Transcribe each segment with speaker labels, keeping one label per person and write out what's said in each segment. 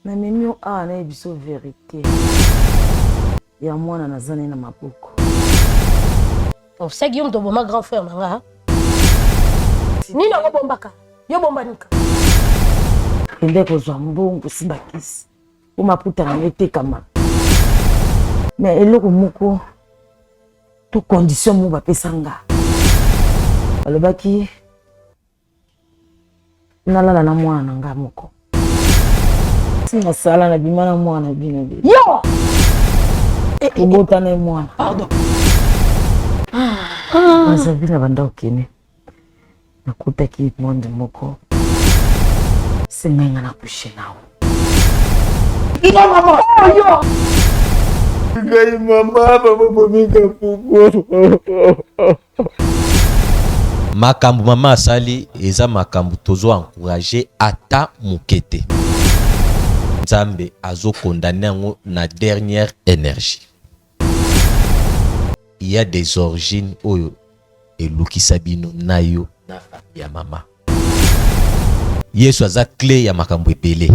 Speaker 1: Namemi yo awa nayebisa yo verite ya mwana naza naye na maboko.
Speaker 2: Oseki yo moto oboma grand frère na nga. Nini yango bombaka? Yo bomba nika.
Speaker 1: Kende kozwa mbongo simba kisi po maputa na nga etekama. Mais eloko moko to condition moko bapesa nga. Balobaki nalala na mwana na nga moko nasala na bima na mwana bino
Speaker 2: yo
Speaker 1: tobotana ye mwana
Speaker 2: pardon
Speaker 1: nazabi na banda okende nakutaki monde moko sengai nga na kushe nao
Speaker 2: oyo
Speaker 3: ngai mama babobominga puku.
Speaker 4: Makambo mama asali eza makambo tozo encourager ata muke te. Nzambe azo condamner yango na dernière energie. Il y a des origines oyo elukisa bino na yo na famille ya mama. Yesu aza cle ya makambo ebele.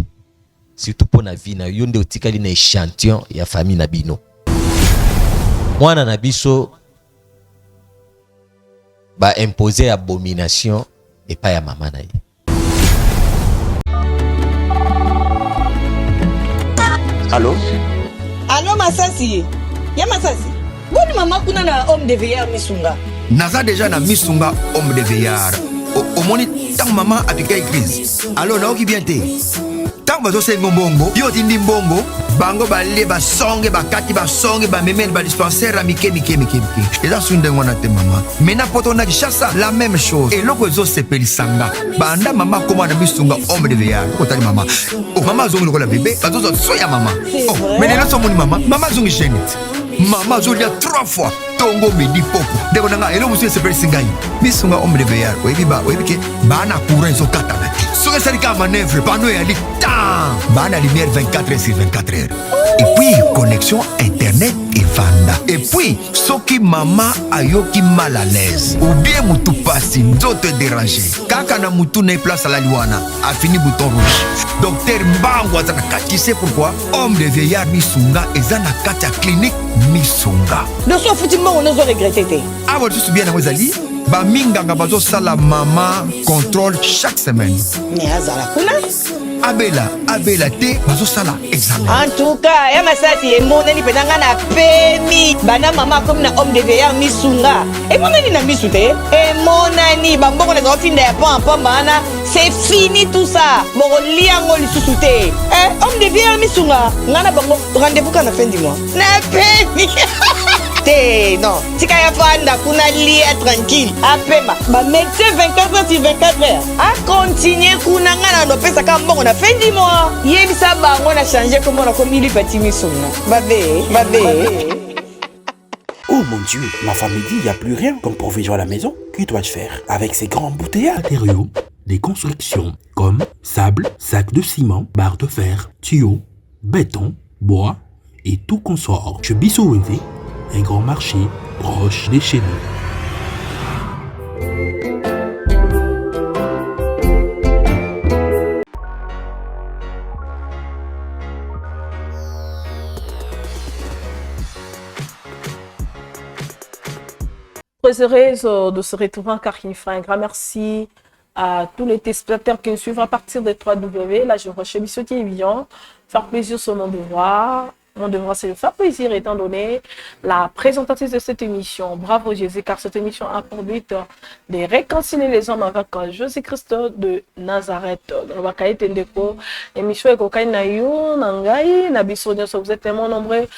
Speaker 4: Surtout pona vie na yo nde otikali na echantillon ya famille na bino. Mwana na biso ba imposer abomination epai ya mama na ye.
Speaker 5: Allo?
Speaker 6: Allo Masasi? Ya Masasi? Boni mama kuna na homme de veillard Misunga?
Speaker 3: Naza deja na Misunga homme de veillard. Omoni ntango mama apikaki crise. Allo nayoki bien te. Ntango bazosenga mbongo, yo otindi mbongo, bango balie basonge bakati basonge bamemeli ba dispensaire ya mike mike mike mike. Eza su ndenge wana te mama. Mais na poto na Kinshasa la même chose. Eloko ezosepelisa nga banda mama akoma na Misunga homme de veillard. Otali mama. Oh, mama azongi lokola bebe, bazozwa so ya mama. Oh, mais lelo so omoni mama, mama azongi jeune. Mama azolia 3 fois tongo midi poko. Ndeko na nga eloko mosusu esepelisi ngai. Misunga homme de veillard, oyebi ba oyebi ke ba na courant ezokatana te. Soki esali kaka manœuvre, panneau eyali tan. Ba na lumière 24 heures sur 24 heures. Et puis connexion internet evanda. Et puis soki mama ayoki mal à l'aise ou bien mutu pasi nzoto edérange kaka na mutu na ye place alali wana afini bouton rouge. Docteur Mbangu aza na kati. Tu sais pourquoi? Homme de vieillard Misunga eza na kati ya clinique Misunga.
Speaker 6: Doso ofuti mbongo nozo regrette te.
Speaker 3: Awa lisusu bien yango ezali ba minganga bazosala mama contrôle chaque semaine.
Speaker 6: Mais azala kuna.
Speaker 3: Abela abela te bazosala examen.
Speaker 6: En tout cas, ya masasi emonani mpenza nga na pemi banda mama akomi na homme de veillard Misunga. Emonani na misu te. Emonani bambongo na otinda ya pamba pamba wana. C'est fini tout ça. Bokolia yango lisusu te. Eh, homme de vieillard Misunga. Nga na bango rendez-vous kana fin du mois. Na pemi. Te non. Tika ya fanda kuna lia tranquille. Apema. Ba médecin 24 heures sur 24 heures. A continuer kuna nga na nopesa ka mbongo na fin du mois. Yebisa bango na changer kombo na komi Lipati Misunga. Babe, babe.
Speaker 7: Oh mon Dieu, ma famille dit il n'y a plus rien comme provision à la maison. Que dois-je faire avec ces grands embouteillages?
Speaker 8: Matériaux des constructions comme sable, sac de ciment, barre de fer, tuyaux, béton, bois et tout consort. Chez Bisso Wenze, un grand marché proche de chez nous.
Speaker 9: Très heureuse de se retrouver encore une fois. Un grand merci à tous les téléspectateurs qui nous suivent à partir de 3W. Là, je vois chez Bisso Télévision. Faire plaisir, c'est mon devoir. Mon devoir, c'est de faire plaisir étant donné la présentatrice de cette émission. Bravo Jésus, car cette émission a pour but de réconcilier les hommes avec Jésus-Christ de Nazareth. Dans le cahier Tendeko, émission ekokani na yo, na ngai, na biso nyonso, vous êtes tellement nombreux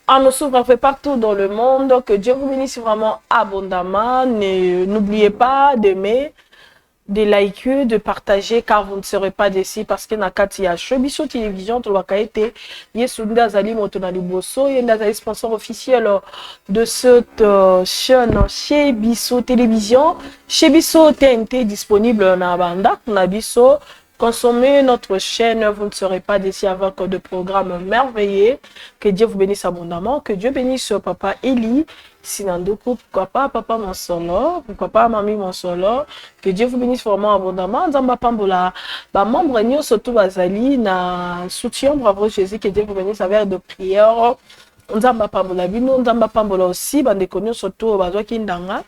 Speaker 9: à nous suivre un peu partout dans le monde. Que Dieu vous bénisse vraiment abondamment. N'oubliez pas d'aimer, de liker, de partager, car vous ne serez pas déçus parce que na kati ya Chez Bisso Télévision, tolobaka ete Yesu nde azali moto na liboso, ye nde azali sponsor officiel de cette chaîne Chez Bisso Télévision. Chez Bisso TNT disponible na ba ndako na biso. Consommez notre chaîne, vous ne serez pas déçus avec de programmes merveilleux. Que Dieu vous bénisse abondamment. Que Dieu bénisse papa Eli Sinanduku, pourquoi pas papa Monsolo, pourquoi pas mamie Monsolo. Que Dieu vous bénisse vraiment abondamment. Nzambe apambola, ba membre nyonso tout bazali na soutien, bravo Jésus, que Dieu vous bénisse avec de prières. Nzambe apambola bino, Nzambe apambola aussi bandeko nyonso to bazwaki ndanga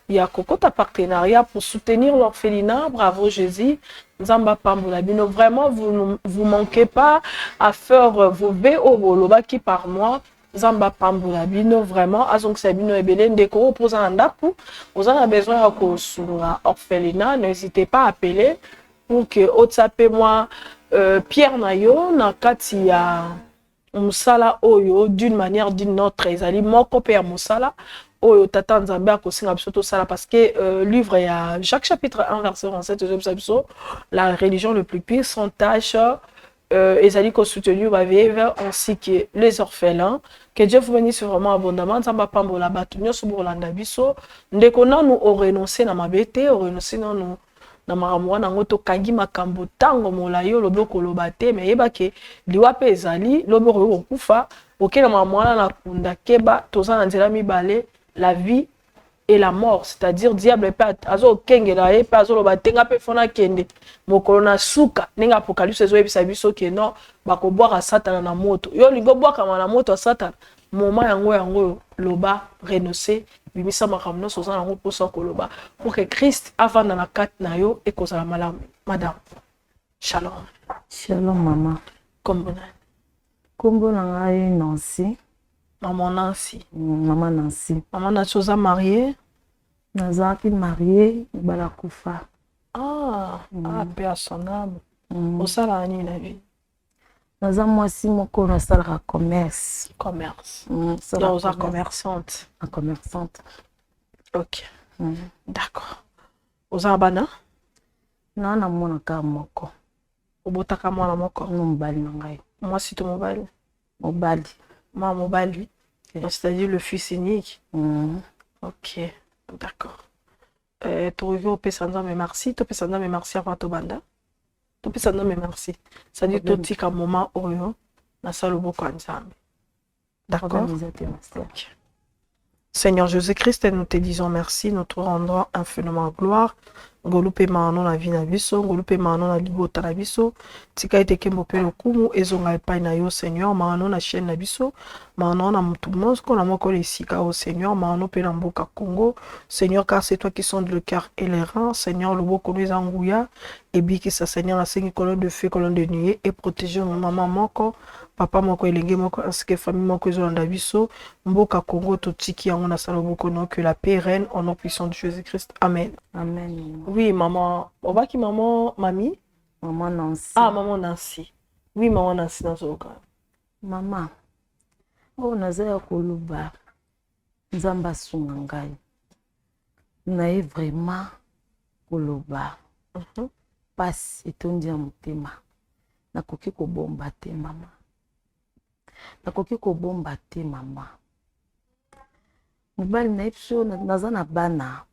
Speaker 9: ya kokota partenariat pour soutenir l'orphelinat, bravo Jésus. Nzambe apambola bino vraiment, vous ne vous manquez pas à faire vos vœux oyo bolobaki par mois. Nzambe apambola bino vraiment, azongisa bino ebele. Ndeko oyo mpo oza na ndako, oza na besoin ya kosunga orphelinat, n'hésitez pas à appeler pour que otia mpe mwa pierre na yo na kati ya mosala oyo. D'une manière d'une autre, ezali moko mpe ya mosala oyo tata Nzambe akosenga biso tosala, parce que livre ya Jacques chapitre 1 verset 27 ezobisa biso: la religion le plus pure sans tache ezali kosoutenir baveuves ainsi que les orphelins. Que Dieu vous bénisse vraiment abondamment. Nzambe apambola bato nyonso bolanda biso. Ndeko, nanu orenonce na mabe te, orenonce nanu na makambo wana yango. Tokangi makambo ntango molai, olobi okoloba te, me yebake liwa mpe ezali, lobi okoki kokufa, okei na makambo wana na kunda. Keba, toza na nzela mibale, la vie et la mort, c'est-à-dire diable mpe azokengela ye mpe azoloba te, nga mpe fona akende mokolo na suka. Ndenge Apocalypse ezoyebisa biso ke non, bakobwaka Satana na moto. Yo olingi obwakama na moto ya Satana? Moma yango yango oyo, loba, renonce, bimisa makambo nyonso oza nango mposa koloba pour que Christ avanda na kati na yo, ekozala malamu. Madame, shalom.
Speaker 1: Shalom, mama.
Speaker 9: Kombo nani?
Speaker 1: Nkombo na ngai Nancy.
Speaker 9: Mama Nancy.
Speaker 1: Mama Nancy.
Speaker 9: Mama Nancy, oza mariée?
Speaker 1: Nazalaki mariée, mobali akufa.
Speaker 9: Ah, ah, paix à son âme. Osalaka nini na vie?
Speaker 1: Naza mwasi moko nasalaka commerce.
Speaker 9: Commerce.
Speaker 1: Nasalaka
Speaker 9: Donc oza
Speaker 1: commerce.
Speaker 9: Commerçante.
Speaker 1: Na commerçante.
Speaker 9: Ok, d'accord. Oza na bana?
Speaker 1: Naa na mwana kaka moko.
Speaker 9: Obotaka mwana moko?
Speaker 1: No, mobali na ngai.
Speaker 9: Mwasi to mobali?
Speaker 1: Mobali.
Speaker 9: Mwana mobali.
Speaker 1: Ok.
Speaker 9: Donc, c'est-à-dire le fils unique. Ok, d'accord. Tokoki kopesa Nzambe merci, topesa Nzambe merci avant tobanda. Topesa Nzambe merci, c'est-à-dire
Speaker 1: Problème.
Speaker 9: totika moment oyo nasala loboko ya Nzambe, d'accord?
Speaker 1: Problème eza te, master.
Speaker 9: Ok. Seigneur Jésus-Christ, nous te disons merci, nous te rendons infiniment gloire. Ngolu mpe mawa na vie na biso, ngolu mpe mawa na libota na biso. Tika ete nkembo mpe lokumu ezonga epai na yo, Seigneur. Mawa na chaîne na biso, mawa na motu moko na moko na esika oyo, Seigneur. Mawa mpe na mboka Congo, Seigneur, car c'est toi qui sondes le cœur et les reins. Seigneur, loboko no eza nguya ebikisa. Seigneur, nasengi colonne de feu, colonne de nuée et protéger mama moko, papa moko, elenge moko ainsi que famille moko ezolanda biso. Mboka Congo, totiki yango na sala loboko no, que la paix règne au nom puissant de Jésus-Christ, amen.
Speaker 1: Amen.
Speaker 9: Oui, maman, obaki maman mami?
Speaker 1: Mama Nancy.
Speaker 9: Ah, maman Nancy, oui, maman Nancy, nazoyoka.
Speaker 1: Mama, oyo naza ya koloba, Nzambe asunga ngai naye vraiment koloba. Pasi etondi ya motema, nakoki kobomba te, mama, nakoki kobomba te. Mama, mobali na ye biso, naza na bana,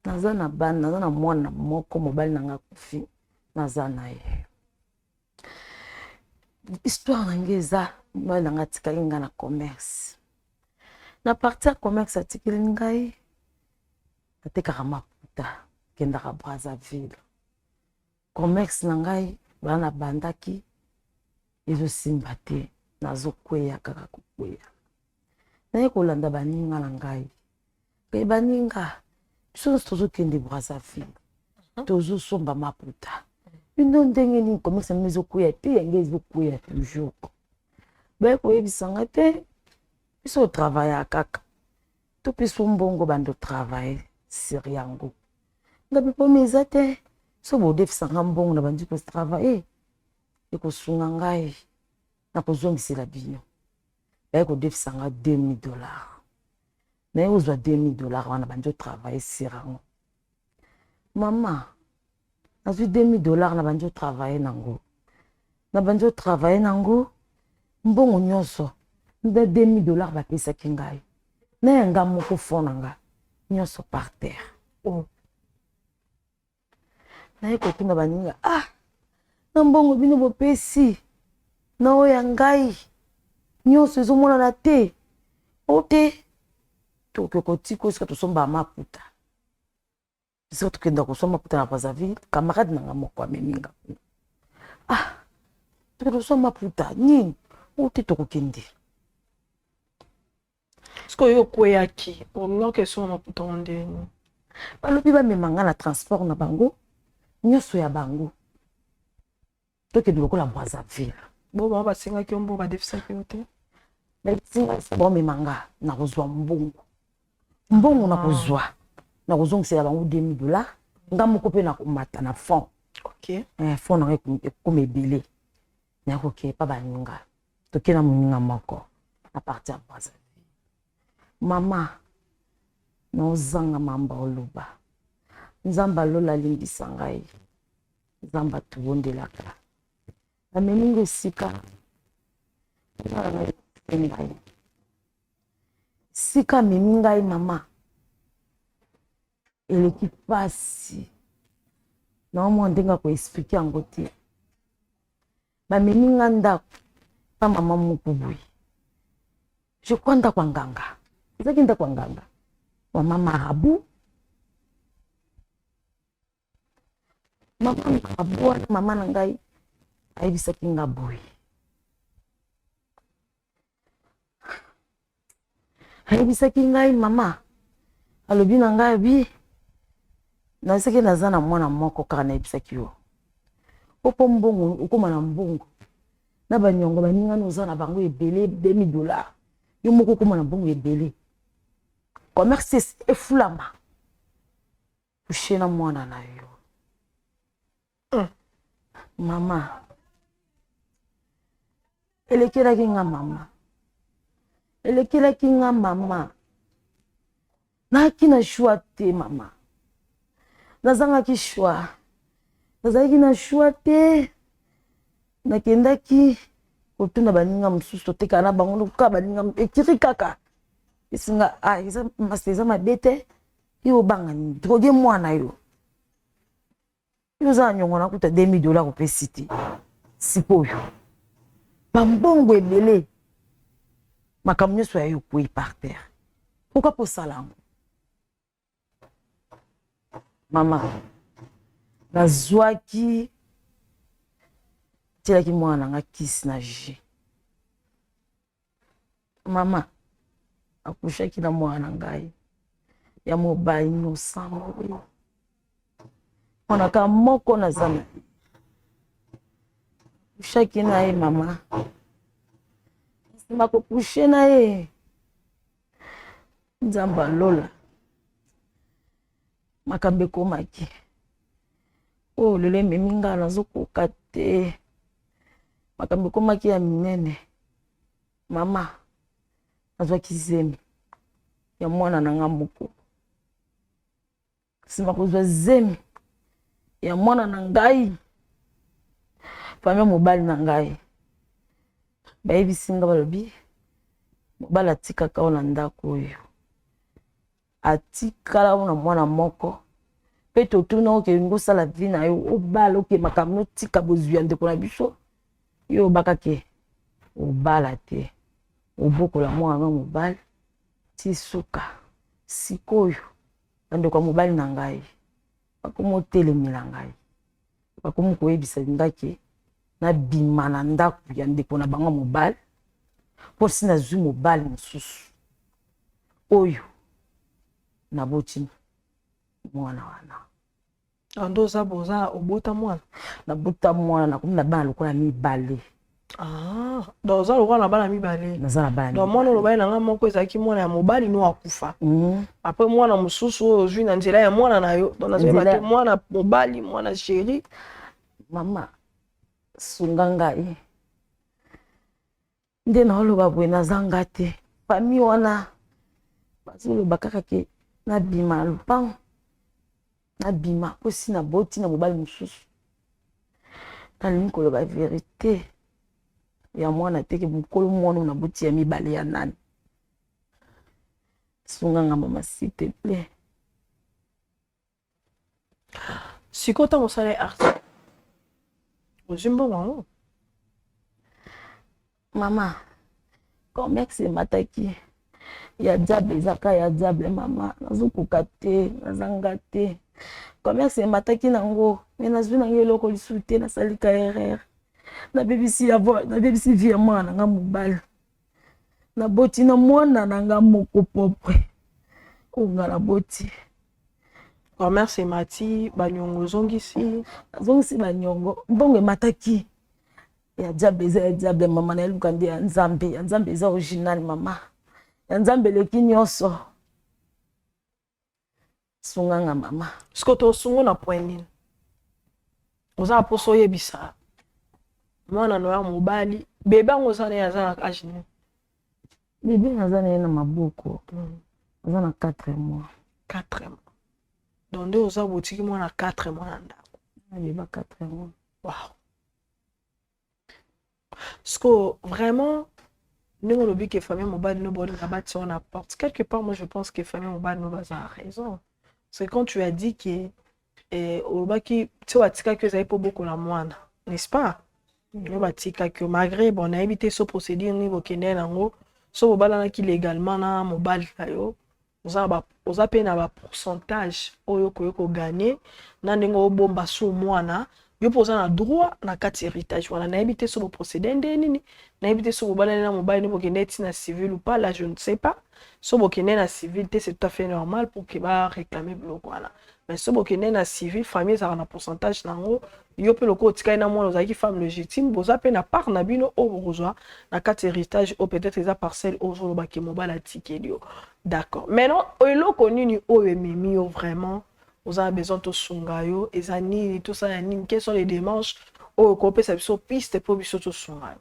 Speaker 1: naza na bana, naza na mwana moko. Mobali na ngai akufi, naza na ye. Histoire na ngai eza, mobali na ngai atikali ngai na commerce. Na partie ya commerce atikeli ngai, natekaka maputa, kendaka Brazzaville. Commerce na ngai bana nabandaki ezosimba te, nazokweya kaka kokweya. Naye kolanda baninga na ngai mpe baninga biso nyonso tozokende Brazzaville, tozosomba maputa. Bino ndenge nini commerce na bino ezokweya te? Yango ezokweya toujours. Baye koyebisa ngai te, biso otravailla kaka, topesa mbongo, bando travaille sur yango. Nga bipomi eza te, so bodefisanga mbongo na bandi kotravaille, ekosunga ngai na kozongisela bino. Baye kodefisanga 2000 $. Naye kozwa 2000 $ wana, bandi otravaille sur yango. Mama, nazwi 2000 $ na bandi otravaille nango, na bandi otravaille nango. Mbongo nyonso nde 2000 $ bapesaki ngai na yanga moko, fond na nga nyonso par terre. Oh. Naye kotuna baninga, ah. Na mbongo bino bopesi na oyo ya ngai nyonso ezomonana te. O te, tokoki kotika esika tosombaka maputa. Esika tokenda kosomba maputa na Brazzaville, camarade na nga moko amemi nga kuna. Ah, tokende kosomba maputa nini? O te, tokokende.
Speaker 9: Sikoyo yo okweyaki, olingaki esomba maputa yango ndenge nini?
Speaker 1: Balobi bamema nga na transport na bango, nyonso ya bango. Tokende lokola Brazzaville.
Speaker 9: Bo bango basengaki yo mbongo, badefisaki yo te?
Speaker 1: Bayebisi nga bamema nga, nakozwa mbongo. Mbongo nakozwa, nakozongisela bango 2000 dollars, nga moko mpe nakomata na fond. Fond na nga ekoma ebele. Nakoke pa baninga. Toke na moninga moko na parti ya Brazzaville. Mama, naozanga mamba oloba. Nzambe alola alimbisa ngai. Nzambe atubondelaka. Amemi nga esika. Ngai. Esika amemi ngai mama. Eleki pasi. Naomona ndenge ya koexplike yango te. Bamemi nga ndako pa mama moko boye. Je crois ndako ya nganga. Ezalaki ndako ya nganga. Mama marabout. Mama marabout wana mama na ngai ayebisaki nga boye. Ayebisaki ngai mama, alobi na ngai bi nazalaki naza na mwana moko kaka nayebisaki yo. Opo mbongo, okoma na mbongo. Na banyongo baningani oza na bango ebele 2000 dollars. Yo moko okoma na mbongo ebele. Commerce efulama. Coucher na mwana na yo. Mama, elekelaki nga mama. Elekelaki nga mama. Nayaki na choix te mama. Nazangaki choix. Nazalaki na choix te. Nakendaki kotuna baninga mosusu totekaka na bango kaka baninga ekiri kaka. Esinga, ah, eza masta eza mabe te. Yo obanga nini? Drogue mwana yo. Yo oza na nyongo na kuta 2000 dollars opesi te. Sikoyo bambongo ebele makambo nyonso ya yo ekwei par terre. Pourquoi posala yango? Mama, nazwaki tielaki mwana na nga kisi na jus. Mama akushaki na mwana na ngai ya mobali innocent moko. Mwana ka moko naza na ye. Akushaki na ye mama. Nsima kokushe na ye, Nzambe alola makambo ekomaki. Oyo lelo ememi nga nazokoka te. Makambo ekomaki ya minene. Mama, nazwaki zemi ya mwana na nga moko. Nsima kozwa zemi ya mwana na ngai, famille mobali na ngai bayebisi nga, balobi mobali atikaka yo na ndako oyo, atikala yo na mwana moko, pe totuna oke ngosala vie na yo, obala oke makambo notika bozwi ya ndeko na biso, yo obaka ke obala te, obokola mwana na mobali ti suka. Sikoyo bandeko ya mobali na ngai bakomi otelemela ngai, bakomi koyebisa nga ke nabima na ndako ya ndeko na bango mobali mpo si nazwi mobali mosusu oyo naboti mwana wana.
Speaker 9: Ando oza boza obota mwana?
Speaker 1: Nabota mwana, nakomi na bana lokola mibale.
Speaker 9: Ah, donc oza lokola na bana mibale.
Speaker 1: Naza na bana
Speaker 9: Donc mwana
Speaker 1: mibale.
Speaker 9: olobaki na nga moko ezalaki mwana ya mobali no akufa. Après mwana mosusu oyo ozwi na nzela ya mwana na yo. Donc nazoyeba
Speaker 1: Nzela
Speaker 9: te mwana mobali, mwana chéri.
Speaker 1: Mama, sunga ngai. Nde naoloba boye nazanga te. Famille wana bazoloba kaka ke nabima na lopango, nabima po si naboti na mobali mosusu. Nalingi koloba vérité ya mwana te ke mokolo mwana oyo naboti ya mibale ya nani. Sunga nga mama s'il te plaît.
Speaker 9: Sikoyo ntango osala ye acte, Ozwi mbongo yango?
Speaker 1: Mama, commerce emataki ya diable, ezaka ya diable mama, nazokoka te, nazanga te. Commerce emataki nango, me nazwi nango eloko lisusu te, nasali ka erreur, nabebisi nabebisi vie ya mwana na nga mobali, naboti na mwana na nga moko propre oyo nga naboti.
Speaker 9: Commerce emati, baniongo ozongisi?
Speaker 1: Nazongisi baniongo, mbongo emataki ya diable, eza ya diable mama, nayeluka nde ya Nzambe. Ya Nzambe eza original mama, ya Nzambe eleki nyonso. Sunganga mama.
Speaker 9: Siko tosungo na point nini? Oza na mposa oyebisa mwana no ya mobali, bebe yango oza na ye aza na age nini?
Speaker 1: Bebe naza na ye na maboko, aza na 4 mois.
Speaker 9: 4 mois, donc nde oza botiki mwana 4 mois na ndako?
Speaker 1: Abeba 4 mois.
Speaker 9: Wow. Siko vraiment, ndenge olobi ke famille mobali no bolinga batia wana porte, quelque part moi je pense que famille mobali no baza na raison, parce que quand tu as dit que olobaki ti batikaki ezali mpo bokola mwana, n'est-ce pas? Yo batikaki yo malgré, bon, nayebi te so procédure nini bokende nango, so bobalanaki légalement na mobali na yo, oza mpe na bapourcentage oyo okoki kogagner na ndenge obomba so mwana yo, mpo oza na droit na kati héritage wana. Nayebi te so boprocéder nde nini, nayebi te so bobalani na mobali nde bokende ti na civil ou pas, là je ne sais pas. So bokende na civil te, c'est tout à fait normal pour ke baréclame biloko wana, mais so bokende na civil, famille ezalaka na pourcentage nango. Yo mpe lokola otikali na mwana, ozalaki femme légitime, boza mpe na part na bino oyo bokozwa na kati héritage oyo, peut-être eza parcelle oyo ozolobaki mobali atikeli yo. D'accord. Maintenant, eloko nini oyo ememi yo vraiment oza na besoin tosunga yo? Eza nini? Tosala nini? Quelles sont les démarches oyo okopesa biso piste mpo biso tosunga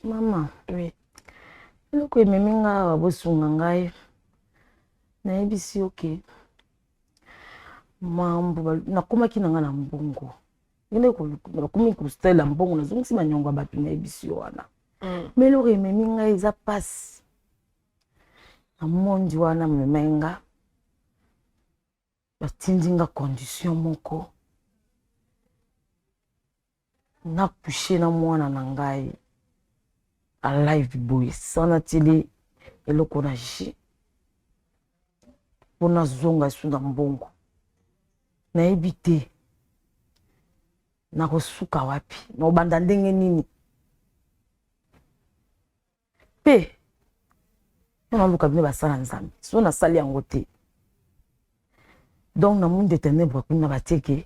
Speaker 9: yo?
Speaker 1: Mama.
Speaker 9: Oui.
Speaker 1: Eloko ememi ngai awa bosunga ngai, nayebisi yo ke mambo nakomaki na ngai na mbongo, ngende nakomi kosalela mbongo, nazongisi baniongo ya bato, nayebisi yo wana. Me eloko ememi ngai eza mpasi na mondi wana memai nga, batindi nga condition moko, nacoucher na mwana na ngai alive boye, sans natieli eloko na jus, mpo nazonga esu na mbongo. Nayebi te nakosuka wapi, nakobanda ndenge nini, mpe mpo naluka bino basala Nzambe. So nasali yango te, donc na monde de ténèbre kuna batieke,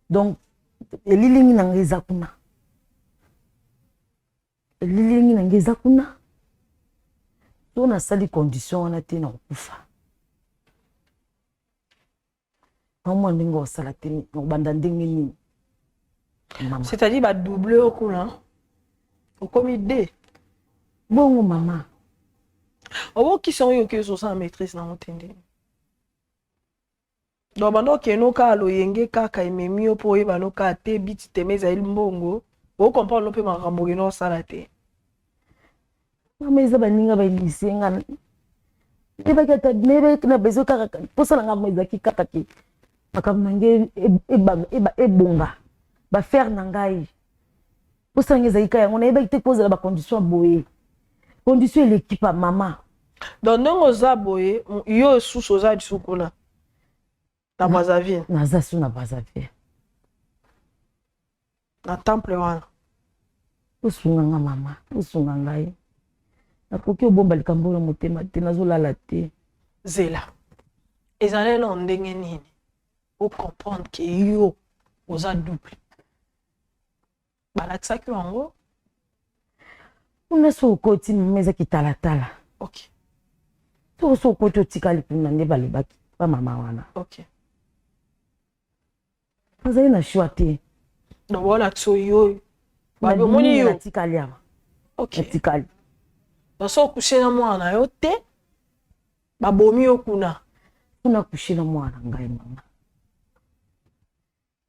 Speaker 1: donc elilingi na ngai eza kuna, elilingi na ngai eza kuna. So nasali condition wana te, na kokufa. Naomona ndenge osala te, nakobanda ndenge nini, mama?
Speaker 9: C'est-à-dire badouble yo kuna, okomi de
Speaker 1: Bongo mama.
Speaker 9: Obokisa oyo oki ozosala maîtrise nango te ndenge. Donc banda okende kaka loyenge kaka ememi yo mpo oyeba no kaka te biti teme ezali mbongo, ocomprendre no mpe makambo okende osala te.
Speaker 1: Mama, eza baninga bainitie nga, nayebaki ata nayebaki na besoin kaka, mposa na nga mo ezalaki kaka ke makambo na ngai ebonga, baaffaire na ngai. Mposa na ngai ezalaki kaka yango, nayebaki te kozala bacondition ya boye, condition eleki pa mama.
Speaker 9: Donc ndenge oza boye, yo lisusu oza lisusu kuna na Brazzaville?
Speaker 1: Naza su na Brazzaville.
Speaker 9: Na temple wana.
Speaker 1: Osunga nga mama, osunga ngai, nakoki obomba likambo oyo na motema te, nazolala te.
Speaker 9: Zela, ezali na ndenge nini ocomprendre ke yo oza double? Balakisaki yango?
Speaker 1: Kuna so okoti mama, eza kitalatala. Soko so okoti, otikali kuna, nde balobaki bamama wana. Nazali na choix te.
Speaker 9: Donc balakisa yo, babi omoni yo.
Speaker 1: Natikali awa. Natikali.
Speaker 9: Donc so ocoucher na mwana na yo te, babomi yo kuna?
Speaker 1: Kuna coucher na mwana na ngai mama,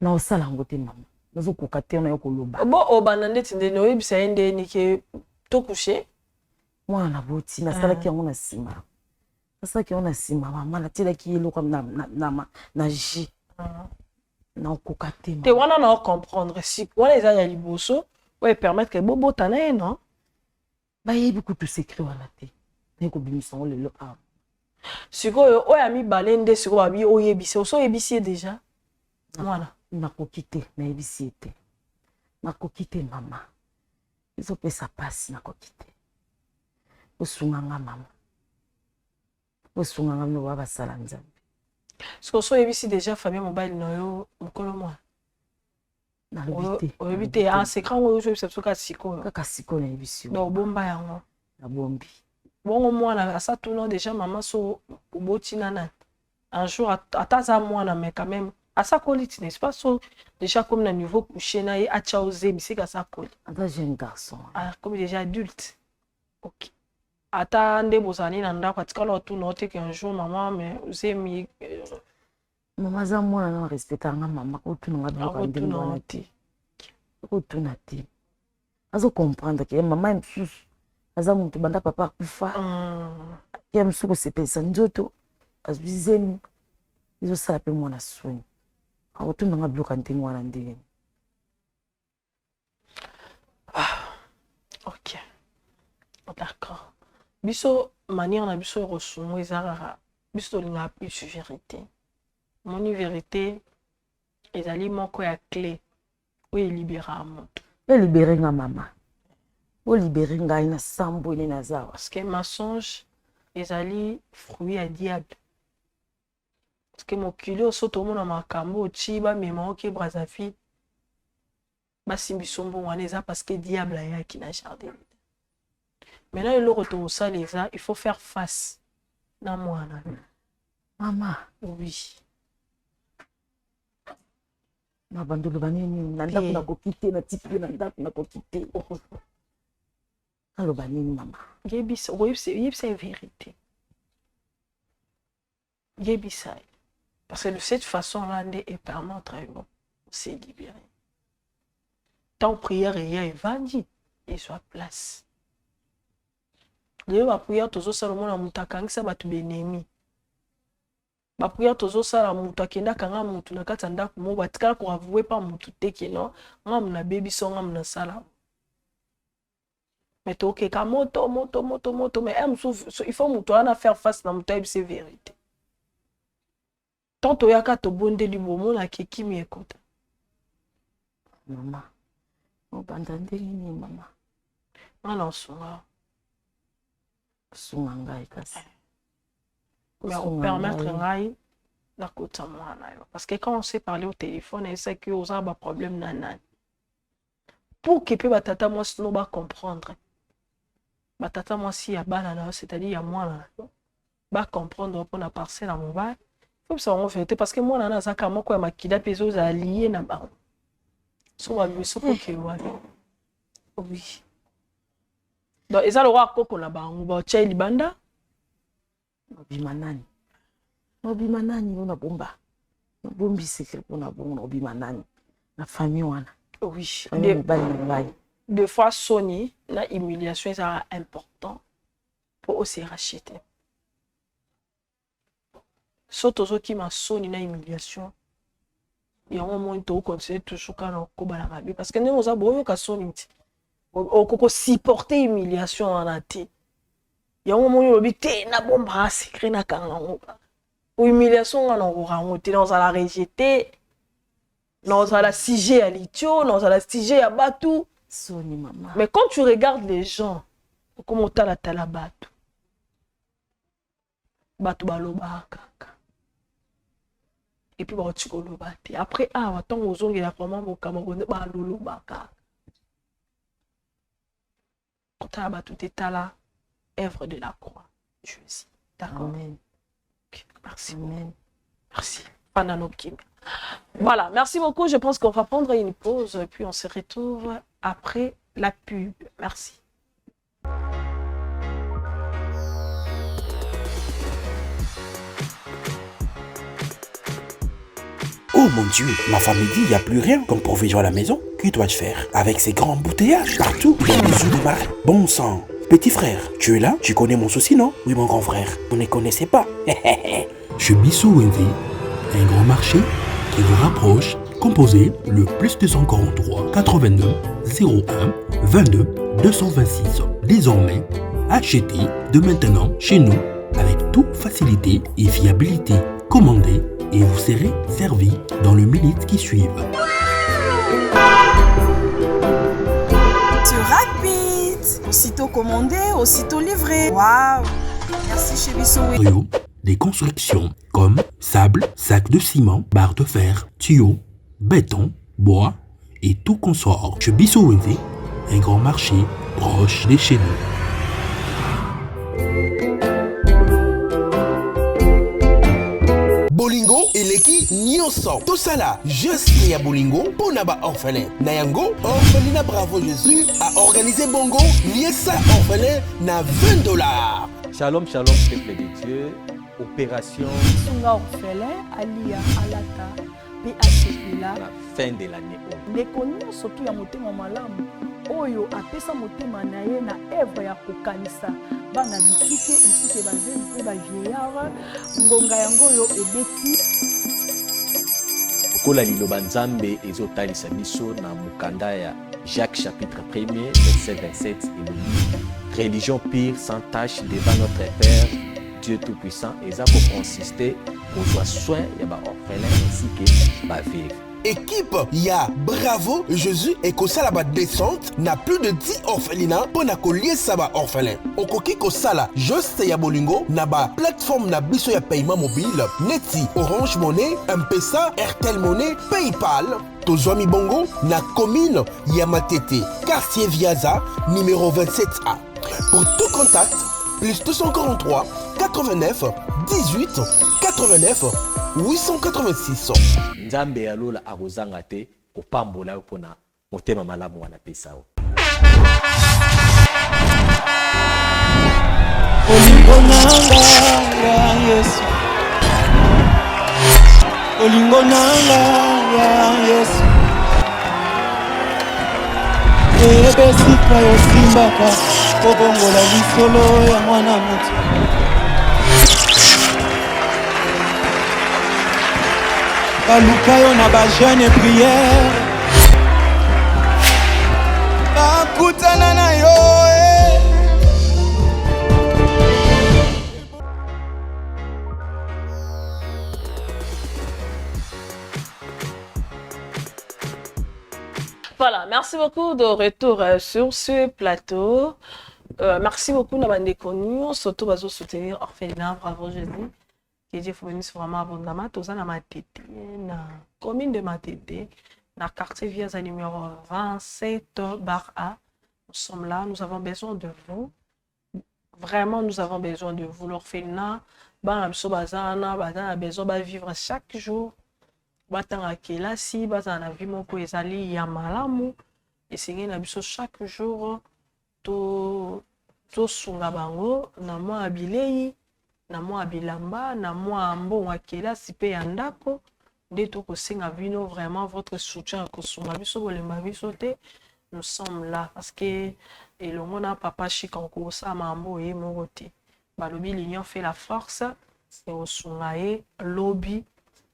Speaker 1: naosala yango te mama, nazokoka te na yo koloba.
Speaker 9: Bo obanda ndeti ndeni oyebisa ye ndeni ke tocoucher?
Speaker 1: Mwana naboti, nasalaki yango na nsima, nasalaki yango na nsima mama, natielaki ye eloko na jus. Nakokoka te.
Speaker 9: Te, wana na comprendre si wana eza ya liboso oyo epermettre bobota na ye, non?
Speaker 1: Bayebi kutu secret wana te, naye kobimisa yango lelo awa.
Speaker 9: Sikoyo oyo ya mibale nde sikoyo babi oyebisi, oso oyebisi ye déjà mwana?
Speaker 1: Nakoki te, nayebisi ye te, nakoki te mama, ezopesa mpasi, nakoki te. Osunga nga mama, osunga nga, bino baa basala Nzambe.
Speaker 9: Sikoyo so oyebisi déjà famille mobali na yo, mokolo mwana?
Speaker 1: Nalobi te.
Speaker 9: Oyebi te en secret yango, ozoyebisa biso kaka sikoyo?
Speaker 1: Kaka sikoyo nayebisi yo.
Speaker 9: Donc obomba yango?
Speaker 1: Nabombi.
Speaker 9: Bongo mwana asa tuna déjà mama so oboti na nani un jour? Ata aza mwana, mais quand même asa koli ti, n'est-ce pas? So déjà komi na niveau couché na ye, atya ozemi sika asa koli.
Speaker 1: Aza jeune garçon.
Speaker 9: Akomi déjà adulte, ok. Ata nde bozali na ndako, atikala otuna oteke un jour mama mais ozemi?
Speaker 1: Mama, aza mwana na respecta nga mama, kotuna nga biloko ya ndenge wana te, kotuna te. Azocomprendre ke mama ye mosusu aza moto banda papa akufa, ye mosusu kosepelisa nzoto, azwi zemi, ezosala mpe mwana soni, akotuna nga biloko ya ndenge wana ndenge.
Speaker 9: Ok, d'accord. Biso manière na biso ya kosunga eza kaka biso tolingaka plus vérité. Moni, vérité ezali moko ya clé oyo elibéraka moto.
Speaker 1: Elibérer nga mama, olibérer ngai na sambo ene naza awa.
Speaker 9: Parce que mensonge ezali fruit ya diable, parce que mokili oyo so tomona makambo oti bamema oke Brazzaville, basimbi so mbongo wana, eza parce que diable ayaki na jardin. Maintenant eloko tokosala eza il faut faire face na mwana.
Speaker 1: Mama.
Speaker 9: Oui.
Speaker 1: Mabando oloba nini na ndako? Nakoki te, natiki yo na ndako, nakoki te. Aloba nini mama?
Speaker 9: Yebisa, yebisa ye vérité, yebisa ye, parce que de cette façon là nde epermettre yo se libérer. Tant prière eya evandi, ezwa place. Lelo baprière tozosala, omona moto akangisa bato benemi. Baprière tozosala, moto akende akanga motu na kati ya ndako moko, batikala koavouer pa motu te ke non, ngamu nabebi so, ngamu nasala. Mais tokeka moto moto moto moto, mais un mosusu il faut moto wana faire face na moto, ayebisa vérité. Tant toyaka tobondeli, bomonaka ekimi ekota.
Speaker 1: Mama, obanda ndenge nini mama?
Speaker 9: Nga na osunga.
Speaker 1: Osunga ngai kasi.
Speaker 9: Mais opermettre ngai nakota mwana yo, parce que quand on s'est parlé au téléphone, ayebisaki yo oza na baproblème na nani, pour ke mpe batata mwasi no bacomprendre, batata mwasi ya bana na yo, c'est-à-dire ya mwana na yo, bacomprendre mpona parcelle ya mobali. Faut bisa bango vérité, parce que mwana wana azaka moko ya makila mpe ezozala lie na bango. So babiso koke wapi? Oui, donc eza lokwa koko na bango, baotya ye libanda.
Speaker 1: Obima nani? Obima nani? Oyo nabomba, nabombi secret mpona bongo, na obima nani na famille wana?
Speaker 9: Oui.
Speaker 1: Mobali na ngai.
Speaker 9: Deux fois soni na humiliation ezalaka important mpo ose racheter. So tozokima soni na humiliation, yango omoni tokocontinue toujours kaka na kokobana mabe, parce que ndenge oza boyoka soni ti okokosupporter humiliation wana te. Yango omoni olobi te, nabombaka secret, nakanga yango kaka. Humiliation nga nakoka yango te, nazala rejeté, nazala sujet ya litio, nazala sujet ya bato.
Speaker 1: Soni mama.
Speaker 9: Mais quand tu regardes les gens, okoma otalatala bato, bato balobaka kaka, et puis bauti koloba te. Après awa ntango ozongela vraiment bokama, baloloba kaka. Kotala bato te, tala œuvre de la croix, Jésus. D'accord?
Speaker 1: Amen.
Speaker 9: Okay, merci.
Speaker 1: Amen.
Speaker 9: Merci. Pendant Voilà, merci beaucoup. Je pense qu'on va prendre une pause, puis on se retrouve après la pub. Merci.
Speaker 7: Oh mon Dieu, ma femme dit il n'y a plus rien comme provision à la maison. Que dois-je faire? Avec ces grands embouteillages partout, il y a des œufs de marée. Bon sang. Petit frère, tu es là? Tu connais mon souci, non? Oui, mon grand frère. Vous ne connaissez pas.
Speaker 8: Chez Bisso Wendy, un grand marché qui vous rapproche. Composez le plus 243 89 01 22 226. Désormais, achetez de maintenant chez nous avec toute facilité et fiabilité. Commandez et vous serez servi dans les minutes qui suivent.
Speaker 5: C'est rapide Aussitôt commandé, aussitôt livré. Waouh Merci chez Bissou.
Speaker 8: Des constructions comme sable, sac de ciment, barre de fer, tuyaux, béton, bois et tout consort. Chez Bissou un grand marché proche de chez nous.
Speaker 7: Bolingo eleki nyonso tosala geste ya bolingo mpo na baorphelin na yango orphelina bravo jésus aorganize bongo liesa orphelin na 20 dollars
Speaker 4: Shalom, shalom, peuple de Dieu. Opération.
Speaker 9: Sunga orphelin, alia, alata, pe asepela.
Speaker 4: La fin de l'année.
Speaker 9: Ndeko nyonso tu ya motema malamu oyo apesa motema na ye na evre ya kokanisa bana bitike ainsi que bajeune mpe bavieillard ngonga yango oyo ebeti
Speaker 4: lokola liloba nzambe ezotalisa biso na mokanda ya jacques chapitre 1er verset 27 elobi religion pure sans tache devant notre père dieu tout puissant eza kokonsiste kozwa soin ya baorphelin ainsi que baveuve
Speaker 7: Equipe ya Bravo Jesus ekosala ba descente na plus de 10 orphelinats mpo na koliesa ba orphelins. Okoki kosala geste ya bolingo na ba plateforme na biso ya paiement mobile neti Orange Money, M-Pesa, Airtel Money, PayPal. Tozwami bongo na commune ya Matete, quartier Viaza, numéro 27A. Pour tout contact, plus 243 89 18 89 886.
Speaker 4: Nzambe ya lola akozanga te kopambola yo mpo na motema malamu wana apesa yo.
Speaker 10: Bolingo nanga ya Yesu, bolingo nanga ya Yesu, eyeba esika yosimbaka kobongola lisolo ya mwana moto. Baluka yo na ba jeune prière, bakutana na yo eh.
Speaker 9: Voilà, merci beaucoup de retour euh, sur ce plateau. Euh, merci beaucoup na bandeko nyonso to bazo soutenir orphelinat bravo Jésus. Que Dieu vous bénisse vraiment abondamment. Toza na Matete, na commune de Matete, na quartier Viaza numéro 27 bar A. Nous sommes là, nous avons besoin de vous. Vraiment, nous avons besoin de vous. L'orphelinat, bana biso baza wana, baza na besoin ba vivre chaque jour. Batanga kelasi, bazala na vie moko ezali ya malamu. Esengeli na biso chaque jour to tosunga bango na mwa bilei, na mwa bilamba, na mwa mbongo ya kelasi pe ya ndako. Nde tokosenga bino vraiment votre soutien ya kosunga biso, bolemba biso te. Nous sommes là parce que elongo na papa Chic okosala makambo ye moko te. Balobi l'union fait la force, ekosunga ye lobi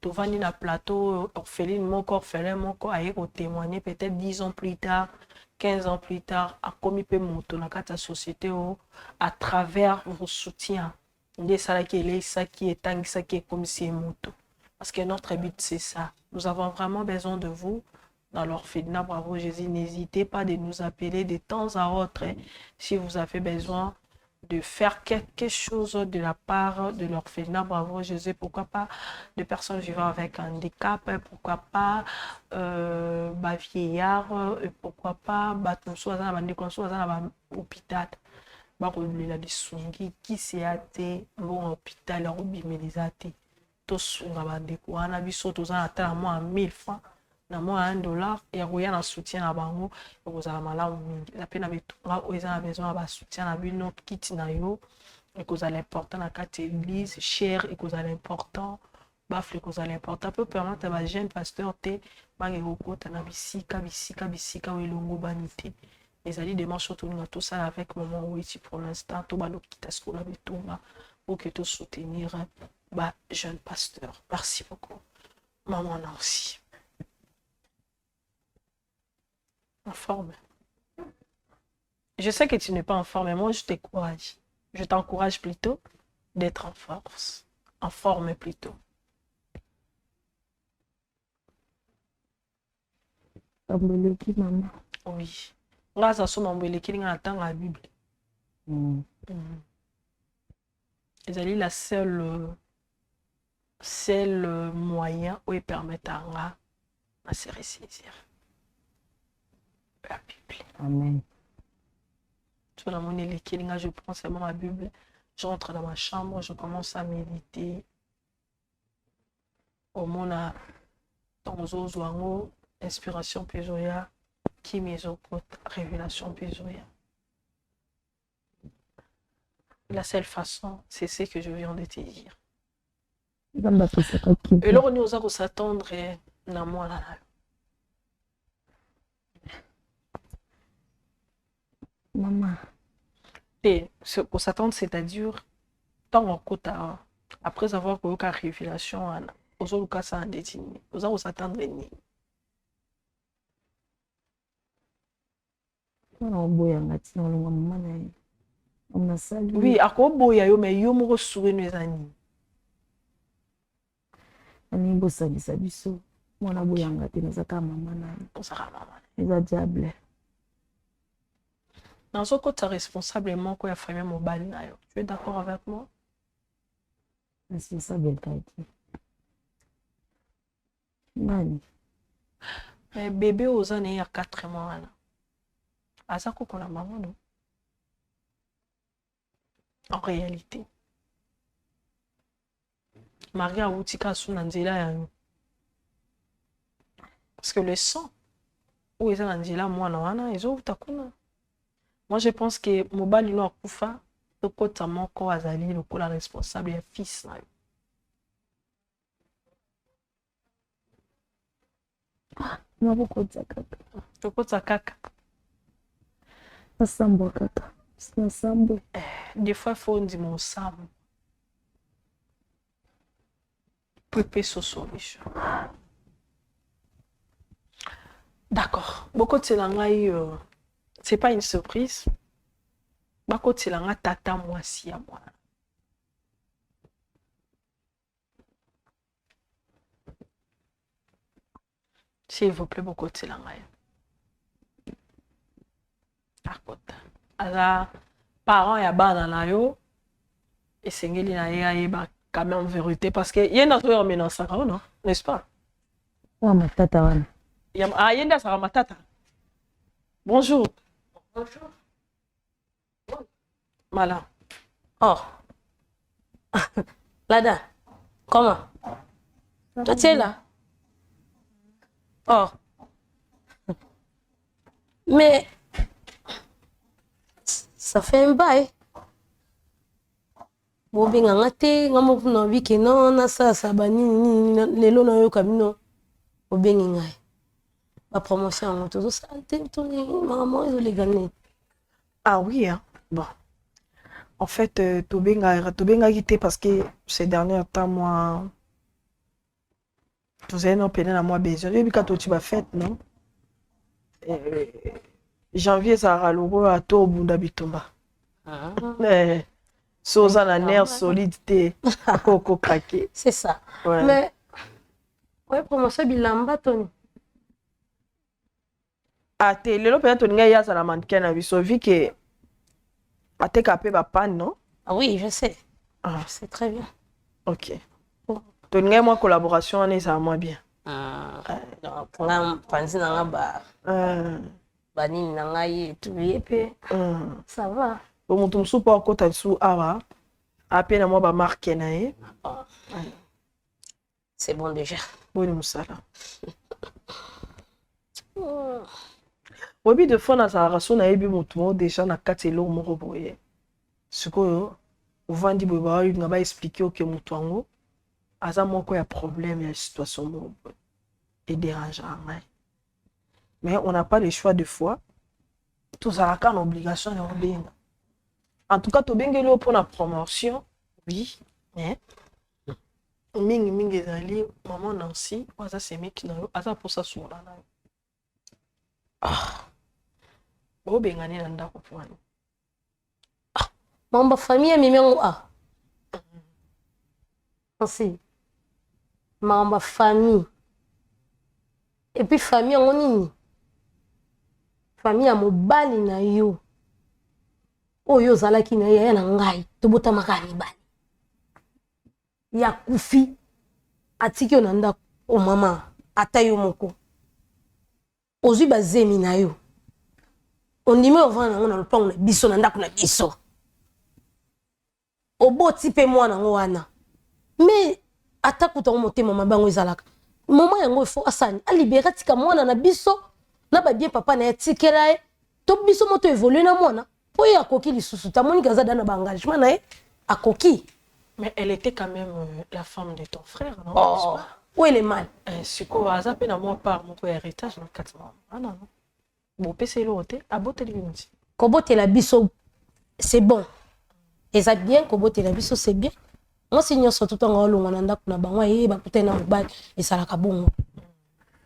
Speaker 9: tovandi na plateau orpheline moko orphelin moko aye kotémoigner peut-être 10 ans plus tard 15 ans plus tard akomi mpe moto na kati ya société oyo à travers vos soutiens nde esalaki eleisaki etangisaki ekomisi ye moto. Parce que notre but c'est ça, nous avons vraiment besoin de vous dans l'orphelinat Bravo Jésus. N'hésitez pas de nous appeler de temps à autre hein, si vous avez besoin de faire quelque chose de la part de l'orphelinat Bravo Jésus, pourquoi pas de personnes vivant avec handicap, pourquoi pas euh, vieillard, pourquoi pas bato mosusu baza na bandeko mosusu baza na bahôpital bakolela lisungi kisi ya te mbongo hôpital ya kobimela eza te. Tosunga bandeko wana, biso toza na ata na mwa 1000 francs na mwa 1 dollar ya koya na soutien na bango, ekozala malamu mingi. Eza mpe na bitonga oyo eza na besoin ya basoutien na bino. Kiti na yo ekozala important na kati ya église, cher ekozala important, bafle ekozala important mpe permettre ba jeune pasteur te bange kokota na bisika bisika bisika oyo elongobani te. Ezali démarche oyo tolinga tosala avec maman Weti. Pour l'instant tobanda okita sikoyo na bitonga pour que tosoutenir ba jeune pasteur. Merci beaucoup maman Nancy. En forme. Je sais que tu n'es pas en forme, mais moi je t'encourage. Je t'encourage plutôt d'être en force. En forme plutôt.
Speaker 1: Mambo eleki mama.
Speaker 9: Oui. Nga aza so mambo elekeli nga na tanga ya Bible. Ezali la seule seul moyen oyo epermettre nga na se ressaisir. La Bible.
Speaker 1: Amen.
Speaker 9: So namoni elekeli nga, je prends seulement ma Bible, je rentre dans ma chambre, je commence à méditer. Omona ntango ozozwa yango, inspiration mpe ezoya, kimia ezokota, révélation mpe ezoya. La seule façon, c'est ce que je viens de te dire.
Speaker 1: Nzambe apesaka kimia.
Speaker 9: Eloko nini oza kos'attendre na mwana na yo?
Speaker 1: Mama.
Speaker 9: Te, kos'attendre, c'est-à-dire ntango akota, après avoir koyoka révélation wana, ozoluka asala ndeti nini? Oza kos'attendre nini?
Speaker 1: Mwana oboyanga ntina olonga mama na ye. Nasali.
Speaker 9: Oui, akoboya yo, mais yo moko suweno eza nini?
Speaker 1: Nalingi bosangisa biso. Mwana aboyanga te, naza kaka mama na ye.
Speaker 9: Ozaka mama na
Speaker 1: ye. Eza diable.
Speaker 9: Nazokota responsable moko ya famille mobali na yo. Tu es d'accord avec moi?
Speaker 1: Responsable kaki. Nani?
Speaker 9: Mais bébé oza na ye ya 4 mois wana. Aza koko na bango, non? En réalité. Marie awuti kaka su na nzela ya yo. Parce que le sang oyo eza na nzela mwana wana ezowuta kuna. Moi je pense que mobali no akufa, tokota moko azali lokola responsable ya fils na yo.
Speaker 1: Nakokotisa kaka.
Speaker 9: Tokotisa kaka.
Speaker 1: Nasambwa kaka. Nasambwe.
Speaker 9: Des fois faut ndima osambwa. Po epesa solution. D'accord. Bokotela ngai, c'est pas une surprise. Bakotela nga tata mwasi ya mwana. S'il vous plaît, bokotela ngai. Akota. Aza parent ya bana na yo, esengeli na ye ayeba quand même vérité, parce que ye nde azoya omenasaka yo, non? N'est-ce pas?
Speaker 1: Wa matata wana.
Speaker 9: Ya, ah, ye nde azalaka matata. Bonjour.
Speaker 2: Bonjour.
Speaker 9: Voilà.
Speaker 2: Oh. Lada, comment? Toi, tu es là? Oh. Mais ça fait un bail. Bobenga nga te, nga moko na biki non na sasa ba nini nini lelo na yoka bino obengi ngai. Ba promotion yango tozosala te to makambo ezoleka nini?
Speaker 9: Ah oui, hein. Bon. En fait, tobengaki te parce que ces derniers temps, moi, tozali na pene na mwa besoin. Oyebi kaka toti bafête, non? Janvier ezalaka lokola to obunda bitumba. So oza na nerf solide te, akoko craquer.
Speaker 2: C'est ça.
Speaker 9: Ouais.
Speaker 2: Mais ouais, promotion bilamba toni.
Speaker 9: Ah te, lelo mpenza tolingai ye azala mannequin na biso, vu que ateka mpe bapane, non?
Speaker 2: Ah oui, je sais.
Speaker 9: Ah.
Speaker 2: Je sais très bien.
Speaker 9: Ok. Tolingai mwa collaboration wana ezala mwa bien.
Speaker 2: Ah, donc nga panzi na nga ba banini na ngai et tout ye pe. Ça va.
Speaker 9: Bo moto mosusu mpo akota lisusu awa, ape na mwa bamarke na ye.
Speaker 2: Oh. C'est bon déjà.
Speaker 9: Boni mosala. Oyebi, de fois nazalaka so nayebi motu moko déjà na kati eloko moko boye. Sikoyo ovandi boye, baolinga baexpliquer oke motu yango aza moko ya problème ya situation moko boye, edérangeaka ngai. Mais on n'a pas le choix, de fois tozalaka na obligation ya kobenga. En tout cas tobengeli yo mpona promotion, oui, mais mingimingi ezali mama Nancy oyo aza semeki na yo, aza mposa sola na yo.
Speaker 2: Ah.
Speaker 9: Bobengani na ndako mpo wana.
Speaker 2: Ah, makambo famille amemi yango ah. Merci. Makambo ya famille. Et puis famille yango nini? Famille ya mobali na yo. Oyo ozalaki na ye yaya na ngai, tobotamaka ya mibali. Ye akufi, atiki yo na ndako. O oh, mama, ata yo moko. Ozwi bazemi na yo. Ondimi ovanda yango na lopango na biso, na ndako na biso. Oboti pe mwana yango wana. Mais ata kutu yango motema mabe yango ezalaka. Moment yango il faut asala nini? Alibere atika mwana na biso na ba bien papa na ye atikela ye to biso mo to évoluer na mwana po ye akoki lisusu te amoni ke aza da na ba engagement na ye akoki.
Speaker 9: Mais elle était quand même euh, la femme de ton frère, non?
Speaker 2: Oh, où est le mal?
Speaker 9: Eh, sikoyo aza pe na mwa part moko ya héritage na kati na wana, non? Bopesa eloko te, aboteli bino ti.
Speaker 2: Kobotela biso c'est bon. Eza bien kobotela biso c'est bien. Mwasi nyonso tout ntango alongwa na ndako na bango aye bakutani na mobali ezalaka bongo.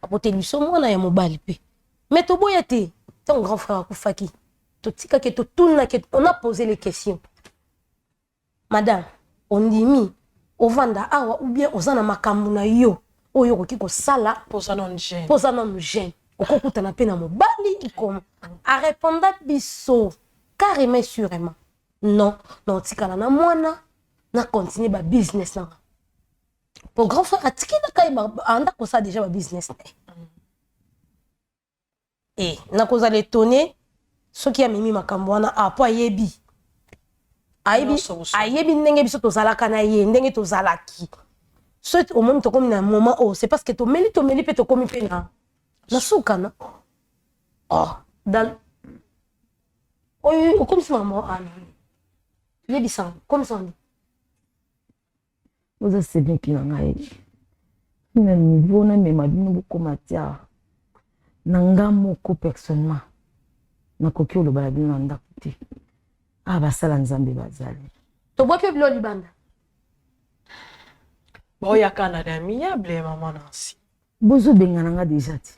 Speaker 2: Aboteli biso mwana ya mobali mpe. Mais toboya te ntango grand frère akufaki totikaki totunaki on a posé les questions. Madame, ondimi ovanda awa ou bien oza na makambo na yo oyo okoki kosala
Speaker 9: mpo oza nanu jeune,
Speaker 2: mpo oza nanu jeune okokutana mpe na mobali ikoma areponda biso carrément sûrement non na otikala na mwana na continue ba business na nga po grand frère atikelaka ye anda kosala déjà ba business na ye. Eh, nakozala étonné soki amemi makambo wana ah, po ayebi ayebi ayebi ndenge biso tozalaka na ye ndenge tozalaki soki omoni tokomi na moment oyo c'est parce que tomeli tomeli mpe tokomi mpe na na suka na oh, dans oyo okomisi makambo ana yebisa okomisa nini
Speaker 1: Boza semeki na ngai na niveau namema bino bokoma tia na nga moko personnellement nakoki oloba na bino na ndako te ah basala nzambe bazali
Speaker 2: tobwaki yo bilo libanda
Speaker 9: baoyaka na amiable mama Nancy
Speaker 1: bozobengana nga deja te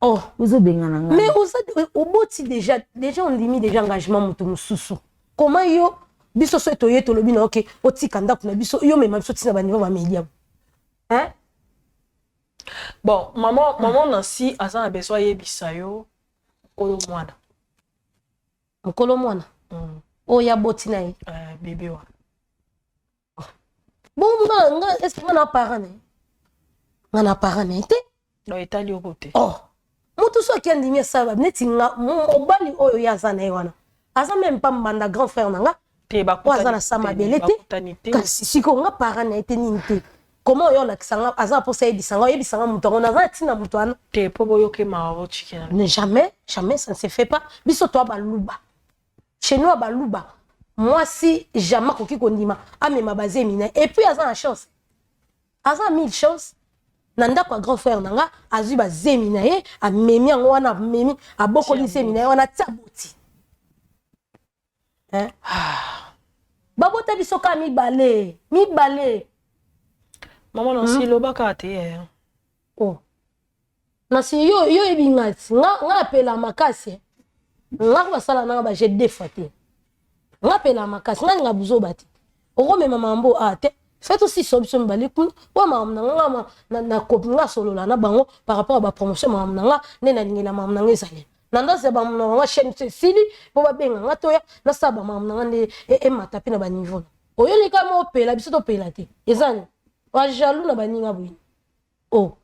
Speaker 2: oh
Speaker 1: bozobengana nga
Speaker 2: mais oza oboti deja deja ondimi deja engagement moto mosusu comment yo biso soki toye tolobi na oke otika ndako na biso yo mema biso ntina baniveau bamedia hein
Speaker 9: bon maman maman Nancy aza na besoin ayebisa yo mokolo mwana
Speaker 2: mokolo mwana oyo aboti na ye
Speaker 9: bebe wana
Speaker 2: Bon nga nga est-ce que nga na parent na ye? Nga na parent na ye te.
Speaker 9: Donc etali yo te.
Speaker 2: Oh. Mutu soki andimi asala neti nga mobali oyo ye aza na ye wana. Aza même pas mbanda grand frère na nga.
Speaker 9: Te ba
Speaker 2: oyo aza na sa mabele te. Kasi sikoyo nga parent na ye te nini te. Comment oyo olakisa nga aza na mposa ayebisa nga oyebisa nga moto yango naza na ntina moto wana.
Speaker 9: Te po boyoke mawa botikela.
Speaker 2: Ne jamais, jamais ça ne se fait pas. Biso toa baluba. Chez nous baluba mwasi jamais akoki kondima amema bazemi na et puis aza na chance aza na mille chance na ndako ya grand frère na nga azwi bazemi na ye amemi yango wana amemi abokoli zemi na ye wana ti aboti hein? Babota biso kaka mibale mibale
Speaker 9: mama Nancy hmm? lobaka te eh.
Speaker 2: Oh. Nasi yo yo yebi nga ti nga nga apela makasi eh. Nga ko basala nanga ba jet deux fois te. Nga apela makasi nga ninga buzoba te. Okomema mambo a te. Faites aussi so biso mibale kuna. Wa makambo na nga nga na na kopi nga solola na bango par rapport à ba promotion makambo na nga nde nalingela makambo na nga ezali. Na ndazi ya makambo na nga chaîne biso esili po babenga nga toya nasala ba makambo na nga nde emata pe na ba niveau. Oyoleka mo opela biso topela te. Eza nini? Ba jaloux na baninga boye.
Speaker 1: Oh.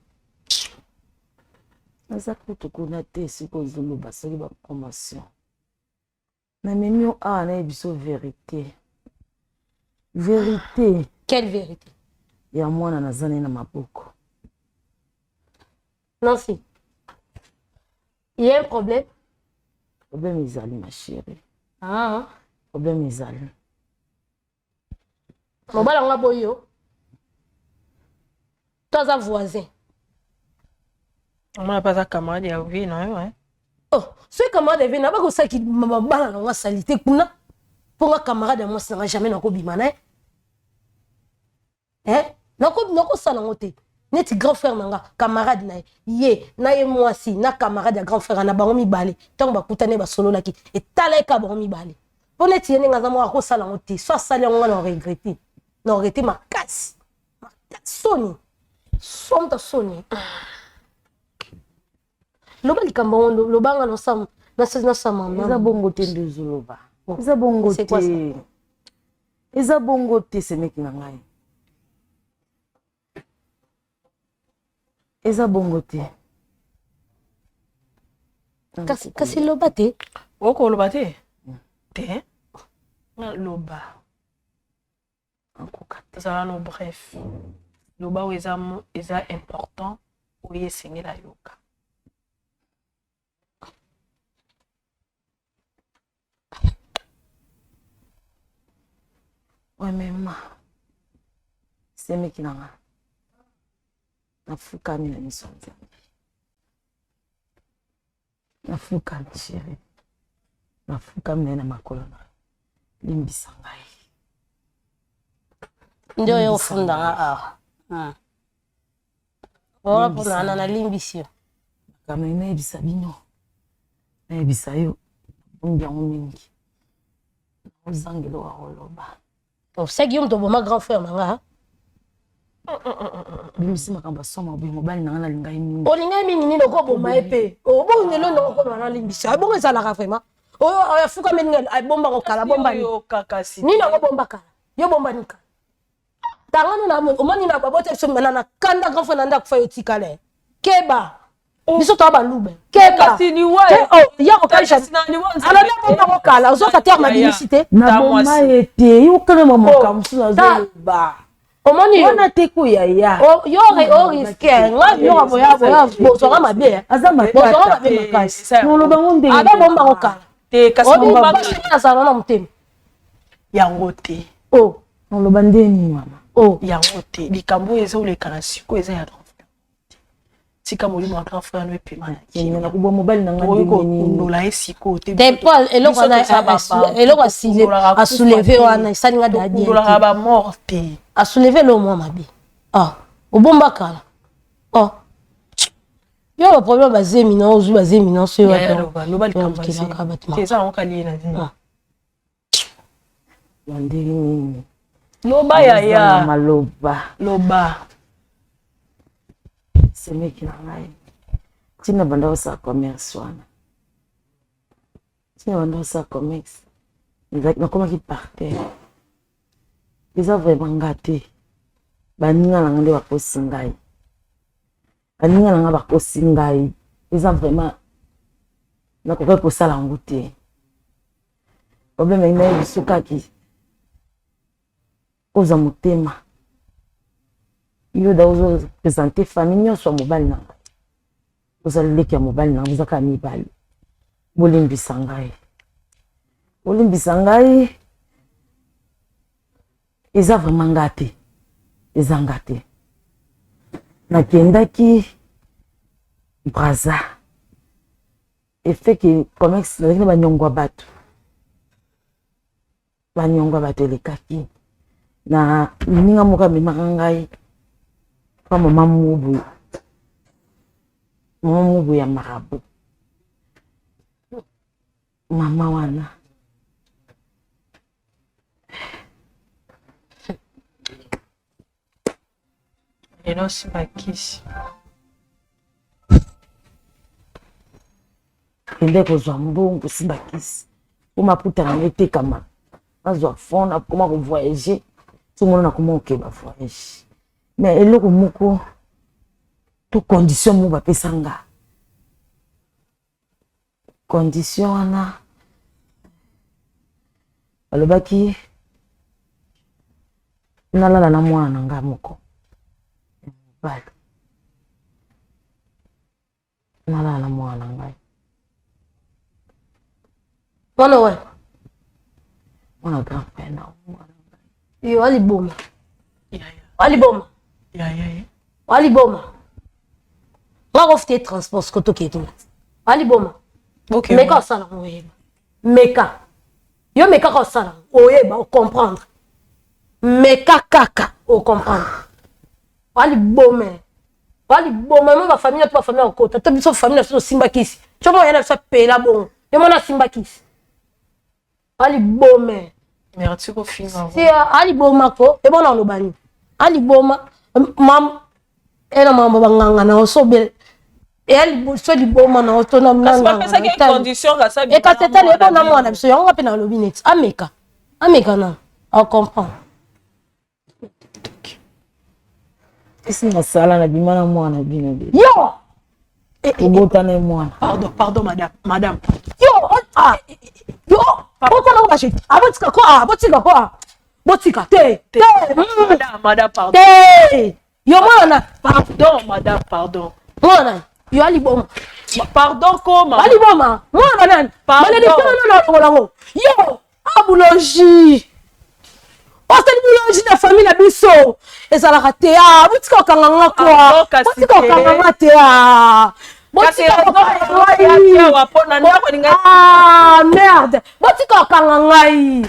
Speaker 1: Naza kutu kuna te esika ozoloba soki ba promotion. Namemi yo awa nayebi biso verite. Verite.
Speaker 2: Quelle verite?
Speaker 1: Ya mwana naza naye na maboko.
Speaker 2: Nancy, il y a un problème?
Speaker 1: Problème ezali ma chérie.
Speaker 2: Ah.
Speaker 1: Problème ezali.
Speaker 2: Mobali yango aboyi yo to aza voisin?
Speaker 9: Omona mpe aza camarade ya vie na yo.
Speaker 2: Oh, soki camarade ya vie na bakosalaki mabala na ngo asali te kuna mpo nga camarade ya mwasi na nga jamais nakobima na ye. Eh? Nakosala yango te. Neti grand frère na nga, camarade na ye, ye na ye mwasi na camarade ya grand frère na bango mibale, ntango bakutani basololaki, etala ye kaka bango mibale. Mpo neti ye ndenge aza moko akosala yango te, so asali yango nga na regrete, na regrete makasi. Makasi soni. Somta soni. Loba likambo yango, loba nga nosama nasama.
Speaker 1: Eza bongo te nde ozoloba. Eza bongo te. Eza bongo te semeki na ngai. Eza bongo te.
Speaker 2: Kasi, kasi loba te.
Speaker 9: Okoloba te? Te. Loba.
Speaker 1: Akoka te.
Speaker 9: Zala no bref. Loba oyo eza, eza important oyo esengeli ayoka.
Speaker 1: Ouais, mais ma semeki na nga nafukami na miso ya Nzambe, nafukami chéri, nafukami naye na makolo na yo, limbisa ngai.
Speaker 2: Nde oyo ofunda nga awa. Wana mpona wana nalimbisi yo.
Speaker 1: Makambo nayebisa bino, nayebisa yo, nabombi yango mingi, ozanga eloko ya koloba.
Speaker 2: Osaki yo moto oboma grand frère na nga.
Speaker 1: Bimisi makambo ya soma boye, mobali na nga nalinga ye mingi.
Speaker 2: Olinga ye mingi nini okoboma ye mpe obongi lelo ndenge okoloba nalimbisi yo. Bongo ezalaka vraiment oyo afukami nini abomba ngo kala bomba nini nini akobomba kala yo bomba nini kala tangano na omoni na babota biso na na kanda grand frère na ndako fa yo tikala keba oh. Biso toa baluba keba oh, ya kokanisa alobi abomba ngo kala ozoka terme abimisi te.
Speaker 1: Naboma ye te, yokana ma makambo mosusu nazoloba.
Speaker 2: Omoni
Speaker 1: wana te ko yaya.
Speaker 2: Yo oriske nga biloko boya boya bozwanga mabe
Speaker 1: aza
Speaker 2: bozwanga mabe makasi.
Speaker 1: Noloba ngo ndenge
Speaker 2: abe bomba ngo kala
Speaker 9: te kasi
Speaker 2: nazala na motema
Speaker 9: yango te.
Speaker 2: Oh
Speaker 1: noloba ndeni mama.
Speaker 2: Oh
Speaker 9: yango te, likambo oyo ezoleka na sikoyo eza ya grand frère. Tika molimo ya grand frère no epema na
Speaker 1: kimia. Nakobwa mobali na ngai
Speaker 9: ndenge nini? Kokundola ye sikoyo te.
Speaker 2: Te po eloko wana eloko asouleve wana esali nga da bien.
Speaker 9: Tokundolaka ba mort te.
Speaker 2: Asouleve eloko mwa mabe. Ah, obomba kala. Oh. Yo ba problème bazemi na ozwi bazemi na so yo.
Speaker 9: Loba likambo te eza yango kalie na zemi.
Speaker 1: Ya ndenge nini?
Speaker 9: Loba yaya.
Speaker 1: Maloba.
Speaker 9: Loba.
Speaker 1: Semeki na ngai. Ntina banda kosala commerce wana. Ntina banda kosala commerce. Nakomaki par terre. Eza vraiment nga te. Baninga na ngai nde bakosi ngai. Baninga na ngai bakosi ngai. Eza vraiment nakokaki kosala yango te. Problème nayebi biso kaki kozwa motema yo da ozo présenter famille nyonso ya mobali na ngai, oza leki ya mobali na ngai, oza kaka mibali. Bolimbisa ngai, bolimbisa ngai, eza vraiment nga te, eza nga te. Nakendaki Brazza, effet que commerce nazalaki na banyongo ya bato, banyongo ya bato elekaki na moninga moko amemaka ngai pa mama mubu, mama mubu ya marabu. Mama wana
Speaker 9: lelo bakisi
Speaker 1: kende kozwa mbongo si bakisi po maputa na ngai etekama, nazwa fond, nakoma kovoyage ti mona nakoma kokeba voyage. Mais eloko moko to condition moko bapesa nga, condition wana balobaki nalala na mwana na nga moko ya mobali, nalala na mwana na ngai.
Speaker 2: Mwana wapi?
Speaker 1: Mwana grand frère na mwana ngai.
Speaker 2: Yo aliboma. Aliboma. Aliboma. Nga kofuta transport siko tokende tuna. Aliboma. Meka osala ngo oyeba. Meka. Yo meka ka osala ngo oyeba ocomprendre. Meka kaka ocomprendre. Aliboma. Wa liboma mo ba famille to ba famille okota to biso famille na biso tosimba kisi. Tio mo yana biso pela bongo. Yo mona simba kisi. Wa libome.
Speaker 9: Merci kofinga.
Speaker 2: Si ali boma ko e bona olobani. Ali boma mam ena mambo banganga na osobele. Eya liboso liboma na oto na
Speaker 9: Kasi bapesaki ye condition kasi abima
Speaker 2: ekasi etali
Speaker 9: na
Speaker 2: ebona
Speaker 9: mwana
Speaker 2: mwana biso yango nga mpe nalobi neti ameka ameka na acomprendre
Speaker 1: esi nasala nabima na mwana bino de
Speaker 2: yo
Speaker 1: obotana ye mwana
Speaker 9: Pardon, pardon madame, madame.
Speaker 2: Yo ah, yo botala ngo baje ah botika ko ah botika ko ah botika te te
Speaker 9: Madame, madame, pardon.
Speaker 2: te yo mwana
Speaker 9: Pardon, madame, pardon.
Speaker 2: mwana yo aliboma
Speaker 9: Pardon ko mama.
Speaker 2: aliboma mwana banani
Speaker 9: Pardon.
Speaker 2: malédiction nano alongola ngo yo abuloji osali buloji na famille na biso ezalaka te a botika kokanga nga
Speaker 9: Pardon,
Speaker 2: kwa
Speaker 9: kasi
Speaker 2: botika
Speaker 9: te.
Speaker 2: kokanga nga te a
Speaker 9: Kasi
Speaker 2: botika
Speaker 9: raison
Speaker 2: kokanga
Speaker 9: ya
Speaker 2: ngai
Speaker 9: awa mpo na ndako elinga-
Speaker 2: Ah, merde botika kokanga ngai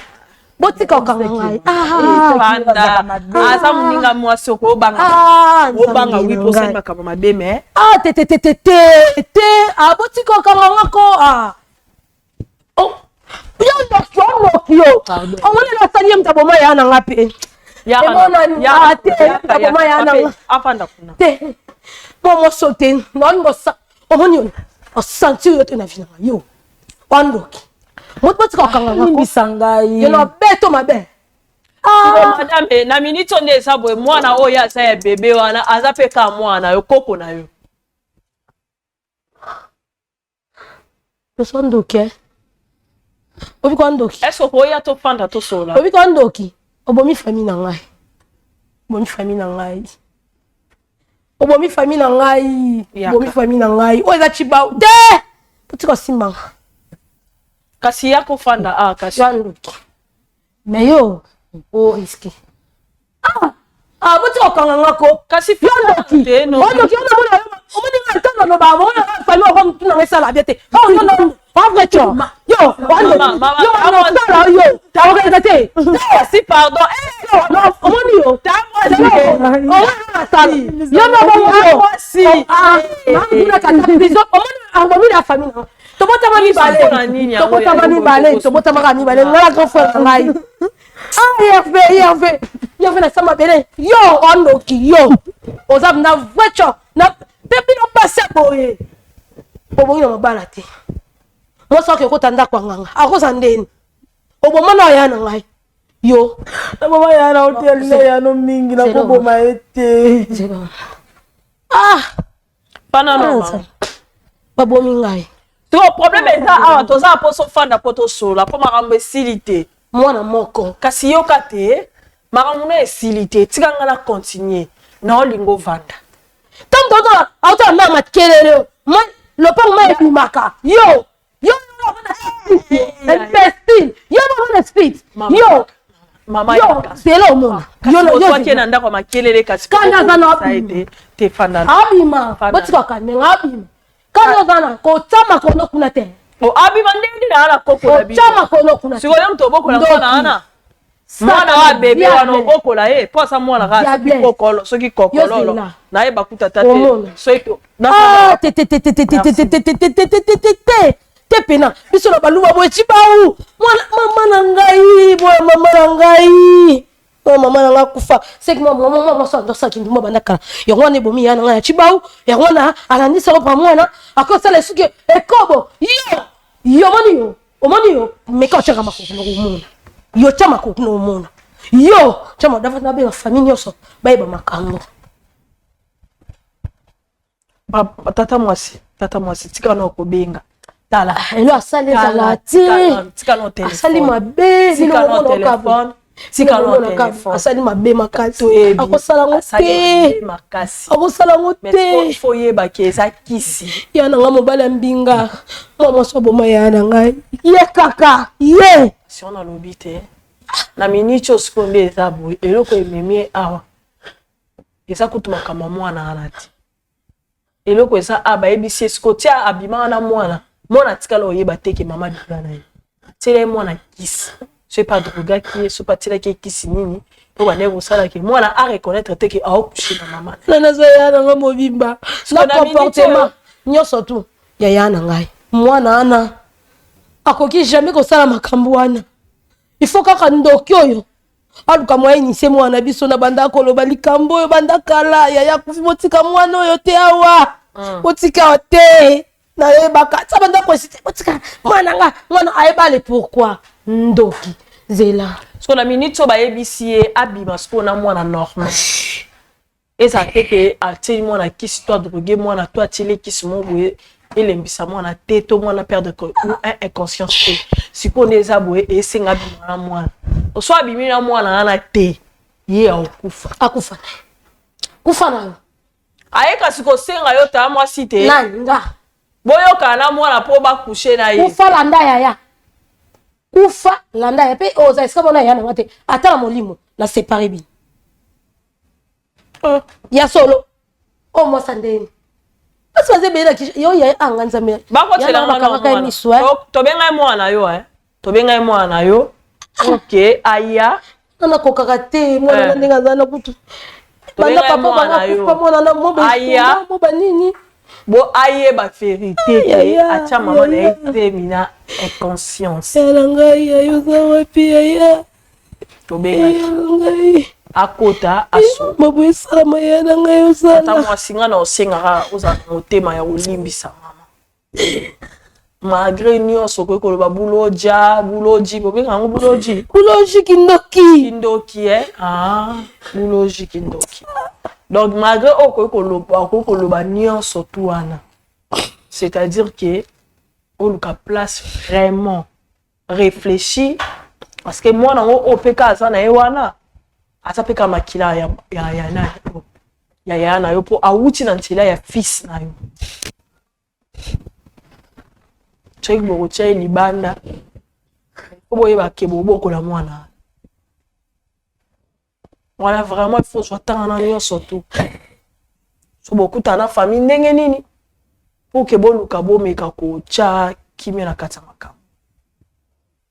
Speaker 2: botika kokanga ngai Ah,
Speaker 9: Fanda. Aza moninga mwasi okobanga.
Speaker 2: Ah,
Speaker 9: Obanga
Speaker 2: Nzambe
Speaker 9: wi
Speaker 2: na
Speaker 9: mpo osali
Speaker 2: ngai.
Speaker 9: makambo mabe mais
Speaker 2: ah te te te te te te ah botika kokanga nga ko ah oh yo ndoki yo ndoki yo omoni nasali ye moto aboma ya na nga mpe emonani ah te moto aboma ya na nga
Speaker 9: afanda kuna
Speaker 2: te mo moso te naolinga osa omoni yo osentir yo te na vi na nga yo wandoki moto botika kokanga nga ko
Speaker 1: limbisa ngai
Speaker 2: yo na beto mabe
Speaker 9: Sikoyo, madame na minute oyo nde eza boye mwana oyo aza ya bebe wana aza mpe ka mwana yo koko na yo
Speaker 2: oso ndoki eh? obi kwa ndoki
Speaker 9: est ce okoya tofanda tosolola
Speaker 2: obi kwa ndoki obomi famille na ngai obomi famille na ngai obomi famille na ngai
Speaker 9: Yaka.
Speaker 2: obomi famille na ngai oyo eza cibau te otika osimbanga
Speaker 9: kasi ya kofanda ah kasi
Speaker 2: ya ndoki mais yo oriske ah ah botika kokanga nga ko
Speaker 9: kasi
Speaker 2: yo ndoki
Speaker 9: te, no.
Speaker 2: o ndoki yo namona yo omoni nga ntango naloba omona nga famille oko mutu nanga esala bien te oh yo non en vrai tu yo wa ndoki
Speaker 9: Mama,
Speaker 2: yo
Speaker 9: mama,
Speaker 2: nasala yo okenda te
Speaker 9: kasi pardon eh,
Speaker 2: Non, omoni yo omoni nasala yo
Speaker 9: Ah, mwasi.
Speaker 2: nabongo omoni abomi na famille na tobotama mibale
Speaker 9: Mpona nini yango
Speaker 2: tobotama
Speaker 9: ya-
Speaker 2: mibale tobotamaka mibale nga na grand frère na ngai ah Hervé Hervé Hervé na sama bele yo ondoki yo oza na vrai tcho na mpe bino basi ya boye obongi na mabala te mwasi wake okota ndako ya nganga akoza ndeni oboma na oya na ngai yo
Speaker 1: naboma ya na hotel na yano mingi nakoboma ye te
Speaker 2: ah
Speaker 9: pana no mama.
Speaker 2: babomi ngai
Speaker 9: sikoyo problème eza awa toza na mposa ofanda mpo tosolola mpo makambo esili te
Speaker 2: mwana moko
Speaker 9: kasi yoka te makambo na esili te tika nga na continue na olinga ovanda
Speaker 2: ntango aotala mai ya makelele lopango mai ebimaka yo yo imbécile yo mama na speed
Speaker 9: Mama,
Speaker 2: yo
Speaker 9: mama
Speaker 2: yo
Speaker 9: yaka.
Speaker 2: zela omona
Speaker 9: Kasi
Speaker 2: yo na- yo
Speaker 9: ozwaki ye
Speaker 2: zela.
Speaker 9: na ndako ya makelele kasi
Speaker 2: Kanda aza na
Speaker 9: Sa ye te te fanda na.
Speaker 2: abima
Speaker 9: Fanda.
Speaker 2: botika kamenga abima kanda oza na kotia makolo kuna te
Speaker 9: O, abima ndenge nini aa na koko na bino
Speaker 2: kotia makolo kuna te
Speaker 9: sikoyo moto obokola mwana wana mwana wa bebe wana obokola ye mpo aza mwana kaka soki
Speaker 2: Diable.
Speaker 9: kokolo soki kokololo
Speaker 2: Yo zela.
Speaker 9: nayeba kuta ta te
Speaker 2: Omona.
Speaker 9: soki
Speaker 2: Ah, te te te te te te te te te te te te te te te te te pena biso na baluba boye cibau mwana mama na ngai boya mama na ngai mwana mama na ngai akufa seki mwa mwa mwa mwasi andosaki ndumba banda kala yango wana ebomi ya na ngai ya cibau yango wana alandisi yango pa mwana akosala esuki ekobo yo yo omoni yo omoni yo meka otyaka makoko na komona yo tya makoko na komona yo tya madafa nabenga famille nyonso bayeba makambo
Speaker 9: tata mwasi tata mwasi tika na kobenga tala
Speaker 2: elo asali ezala te
Speaker 9: tika na telefone
Speaker 2: asali mabe
Speaker 9: tika na telefone tika na telefone
Speaker 2: asali mabe makasi
Speaker 9: Toyebi.
Speaker 2: akosala yango
Speaker 9: Asali
Speaker 2: te
Speaker 9: mabe makasi
Speaker 2: akosala yango
Speaker 9: mais
Speaker 2: te
Speaker 9: faut oyeba ke eza kisi
Speaker 2: ya na ngai mobali ya mbinga mwa mwasi aboma ya na ngai ye kaka ye
Speaker 9: si on alobi te na miniti oyo sikoyo nde eza boye eloko ememi ye awa eza kutu makambo ya mwana wana te eloko eza a bayebisi ye sikoyo tia abima wana mwana mwana atikala oyeba te ke mama abima na ye atiela ye mwana kisi Soki pe adrogaki ye, soki pe atielaki ye kisi nini, po bandaki kosala ke mwana a reconnaître te ke aocouche na mama
Speaker 2: na naza ya na nga mobimba na comportement nyonso tu ya ya na ngai mwana wana akoki jamais kosala makambo wana il faut kaka ndoki oyo aluka moyen initie mwana biso na banda koloba likambo oyo banda kala yaya akufi botika mwana oyo te awa mm. botika awa te nayebaka tia banda koesite botika mwana nga mwana ayeba le pourquoi ndoki zela
Speaker 9: siko na minute oyo bayebisi ye abima sikoyo na mwana normal ezala te ke atieli mwana kisi to adroge mwana to atieli kisi moko boye elembisa mwana te to mwana perdre inconscience te sikoyo nde eza boye esenga abima na mwana so abimi na mwana wana te ye akokufa
Speaker 2: akufa na ye kufa na yo
Speaker 9: aye kasi kosenga yo taa mwasi te
Speaker 2: nani nga
Speaker 9: boyokana na mwana mpo bakushe na ye
Speaker 2: kufa landa yaya kufa landa ya mpe oza esika mona yaya nanga te ata na molimo na separe bino oh. ya solo oyo oh, mwasa ndeni basi baza ebele na yo yaya anga ah, nzambe
Speaker 9: bakotelanga misu eh. tobengai mwana yo eh. tobengai mwana na yo ok aya
Speaker 2: nakokaka te mwana na eh. ndenge aza na kutu banda papa bangakufa mwana na mo banini
Speaker 9: bo ayeba verite te atya mama na ye zemi na inconscience
Speaker 2: ya na ngai ya yo oza wapi yaya
Speaker 9: tobengaki akota aso
Speaker 2: mabo esalama ya na ngai ozala
Speaker 9: ata mwasi ngai na osengaka ozala na motema ya kolimbisa mama malgré nyonso okoki koloba buloja buloji bobenga yango buloji
Speaker 2: buloji kindoki
Speaker 9: kindoki eh? ah, buloji kindoki donc malgré oyo okoki koloba okoki koloba nyonso tu wana c'est-à-dire que oluka place vraiment réfléchir parce que mwana yango oyo mpe ka aza na ye wana aza mpe ka makila ya, ya, ya, ya, ya yaya na yo mpo awuti na nzela ya fils na yo soki bokotia ye libanda po boyeba ke bobokola mwana wana vraiment il faut ozwa ntango na nyonso tu so bokutana na famille ndenge nini mpo ke boluka bomeka kotya kimia na kati ya makambo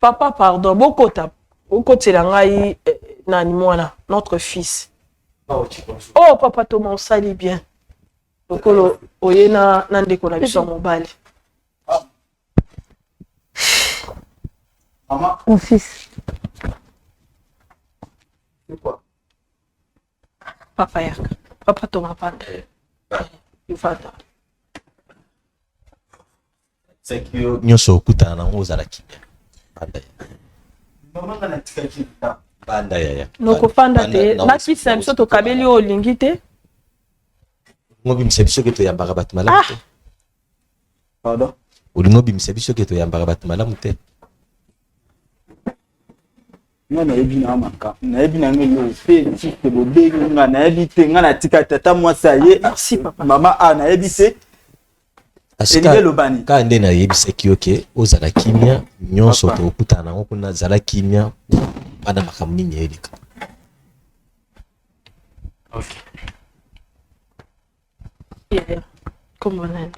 Speaker 9: papa pardon bokota bokotela ngai eh, nani mwana notre fils oh papa toma osali bien lokolo oye na, na ndeko na biso ya mobali
Speaker 2: Maman. Mon fils.
Speaker 9: C'est quoi Papa yaka. Papa Thomas Panda. Ivanda.
Speaker 4: Soki yo nyonso okutana nango ozala kimia. Banda
Speaker 10: yaya.
Speaker 4: Banda yaya.
Speaker 9: Nokofanda te. Na kisi na biso tokabeli oyo olingi te.
Speaker 4: Ngobimisa biso ke toyambaka bato malamu te.
Speaker 10: Pardon?
Speaker 4: Olingi obimisa biso ke toyambaka bato malamu te.
Speaker 10: Nga nayebi na maka nayebi na ngai eloko mpe tike bobengi nga nayebi te nga natika tata mwasi aye
Speaker 9: ah,
Speaker 10: mama a nayebi te elingi elobani
Speaker 4: kaka nde nayebisaki yo ke ozala kimia nyonso tokokutana nango kuna zala kimia bana makambo nini eleka
Speaker 9: okay. Yeah. Kombo nani?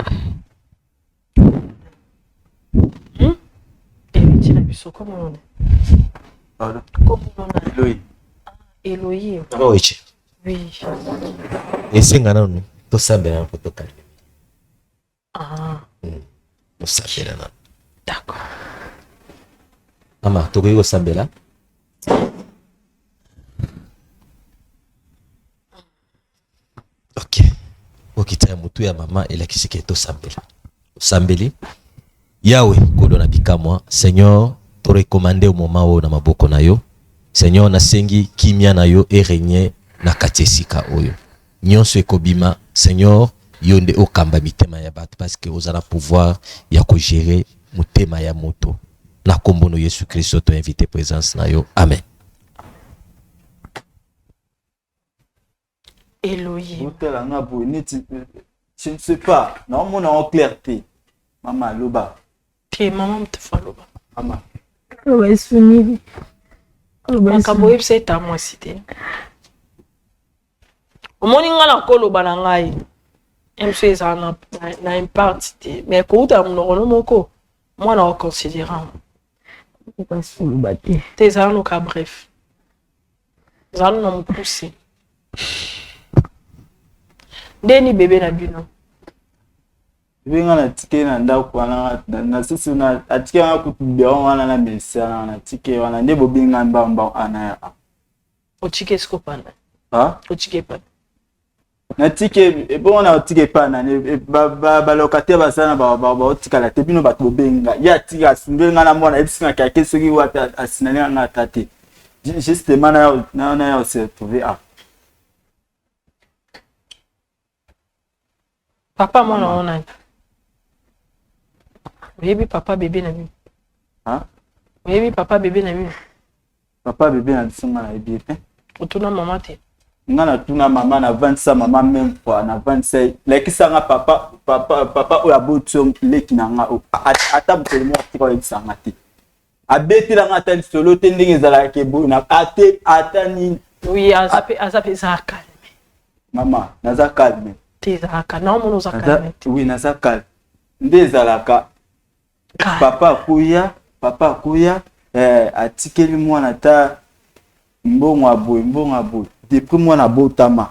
Speaker 9: Hmm? Héritier na biso kombo nani?
Speaker 10: Pardon?
Speaker 9: Kombo nani?
Speaker 10: Elohim.
Speaker 9: Ah, Elohim.
Speaker 4: Mama Weche.
Speaker 9: Oui.
Speaker 4: Esenga nanu tosambela nanu po tokalme.
Speaker 9: Ah.
Speaker 4: Tosambela nanu.
Speaker 9: D'accord.
Speaker 4: Mama, tokoki kosambela? Ok. Okita ya motu ya mama elakisi ke tosambela. Osambeli. Yawe, Nkolo na bikamwa, Seigneur, to recommander au moment oyo na maboko na yo. Seigneur, nasengi kimia na yo e régner na kati esika oyo. Nyonso ekobima, Seigneur, yo nde okamba mitema ya bato parce que oza na pouvoir ya ko gérer motema ya moto. Na kombo no Yesu Christo to inviter présence na yo. Amen.
Speaker 9: Elohim.
Speaker 10: Otala nga boye neti je ne sais pas naomona yango clair te mama aloba
Speaker 9: te mama moto aloba
Speaker 10: mama
Speaker 2: aloba esunili
Speaker 9: makambo oyebisa eta mwasi te omoni ngai nakoloba na ngai mso ezala na, na, na impact te mais kouta na monoko no moko mwana oconsidérant.
Speaker 1: Nakoka soloba te.
Speaker 9: Te ezala noka bref. Ezala na mokuse. Ndeni bebe na bino.
Speaker 10: Bebe nga natikeli na ndako wana na susu atikeli nga kutu biberon wana na melisa na natikeli wana nde bobenga mbangu mbangu ana ya a.
Speaker 9: Otike esiko pana.
Speaker 10: Ha?
Speaker 9: Otike pana.
Speaker 10: Natike ebongo na otike epai nani balocataire baza na baotikala te bino bato bobenga ye atika asundeli ngai na mwana ayebisi nga kake soki wapi asinali nga ata te justement na ya ose retrouve awa.
Speaker 9: Papa mwana ngo nani? Oyebi papa bebe na bino? Oyebi papa bebe na bino?
Speaker 10: Papa bebe na biso nga nayebi ye te.
Speaker 9: Otuna mama te?
Speaker 10: Nga natuna mama, navandisa mama meme fois, navandisa ye, lakisa nga papa, papa, papa oyo aboti yo leki na nga, ata mokolo moko atika oyebisa nga te. Abetela nga ata lisolo te ndenge ezalaka ke boye na ate ata nini.
Speaker 9: Oui, aza pe aza pe za calme.
Speaker 10: Mama, naza calme.
Speaker 9: Te ezalaka na omona oza calme.
Speaker 10: Oui, naza calme. Nde ezalaka papa akuya, papa akuya eh, atikeli mwana ata mbongo ya boye, mbongo ya boye. Depuis mwana abotama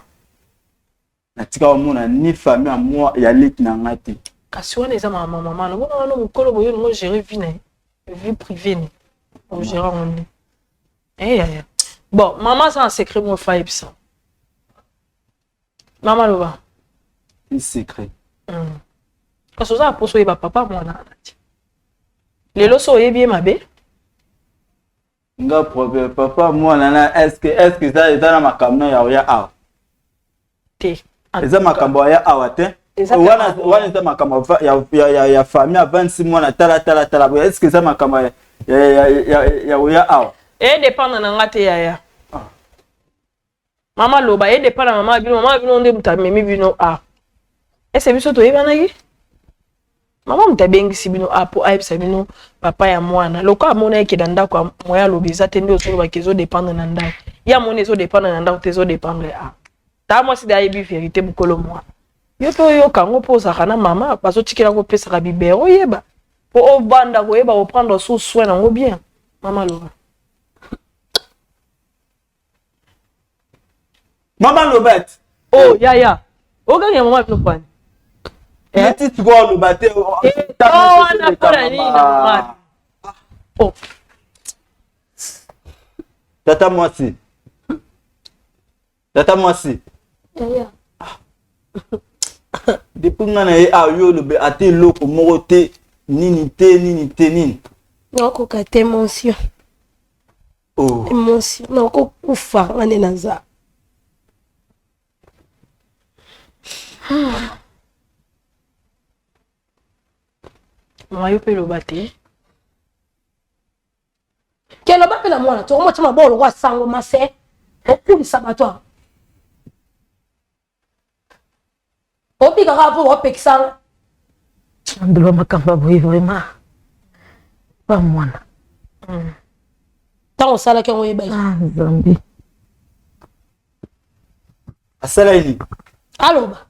Speaker 10: natika komona ni famille ya mwa ya leki na nga te.
Speaker 9: Kasi wana eza mama mama na bona wana mokolo boye olingo gérer vie na ye, vie privée ne ogérer yango nde eh yaya. Bon, mama aza na secret moko fa yebisa mama loba
Speaker 10: ni secret.
Speaker 9: Kasi oza na mposa oyeba papa mwana wana te lelo so oyebi ye mabe
Speaker 10: nga problème papa mwana na est-ce que est-ce que eza eza na makambo na ya oya awa
Speaker 9: te
Speaker 10: eza makambo ya awa te wana wana eza makambo ya ya ya, ya famille avandisi mwana tala tala tala boye est-ce que eza makambo ya ya ya ya oya awa
Speaker 9: e dépendre na nga te yaya. Mama loba e dépend na mama bino, mama bino nde moto amemi bino a. Ese biso toyebanaki? Mama moto abengisi bino a po ayebisa bino papa ya mwana. Lokola amona eke na ndako ya moya aloba eza te nde ozolobaka ezo dépendre na ndako. Ye amoni ezo dépendre na ndako te ezo dépendre a. Ta mwasi de ayebi vérité mokolo mwana. Yo mpe oyoka yango mpo ozalaka na mama bazotikela kopesaka bibero oyeba. Po obanda koyeba koprendre sous soin nango bien. Mama loba.
Speaker 10: Mama Lobette.
Speaker 9: Oh, ya ya. Okangi mama bino kwani?
Speaker 10: Neti sikoyo oloba te.
Speaker 9: Oh, wana mpona nini na mama? Oh.
Speaker 10: Tata mwasi. Tata mwasi.
Speaker 2: Yaya.
Speaker 10: Depuis nga na ye awa yo olobi ata eloko moko te nini te nini te nini.
Speaker 2: Nakoka te monsieur.
Speaker 10: Oh.
Speaker 2: Emotion nakokufa nga nde naza.
Speaker 9: Mama yo mpe loba te.
Speaker 2: Ke loba mpe na mwana tokomotya maboko lokola sango mase okulisa bato awa obika kaka mpo baopekisa nga.
Speaker 1: Ndoba makambo ya boye vraiment pa mwana.
Speaker 2: Ntango osalaki yango oyebaki?
Speaker 1: Ah, Nzambe.
Speaker 10: Asala nini?
Speaker 2: Aloba.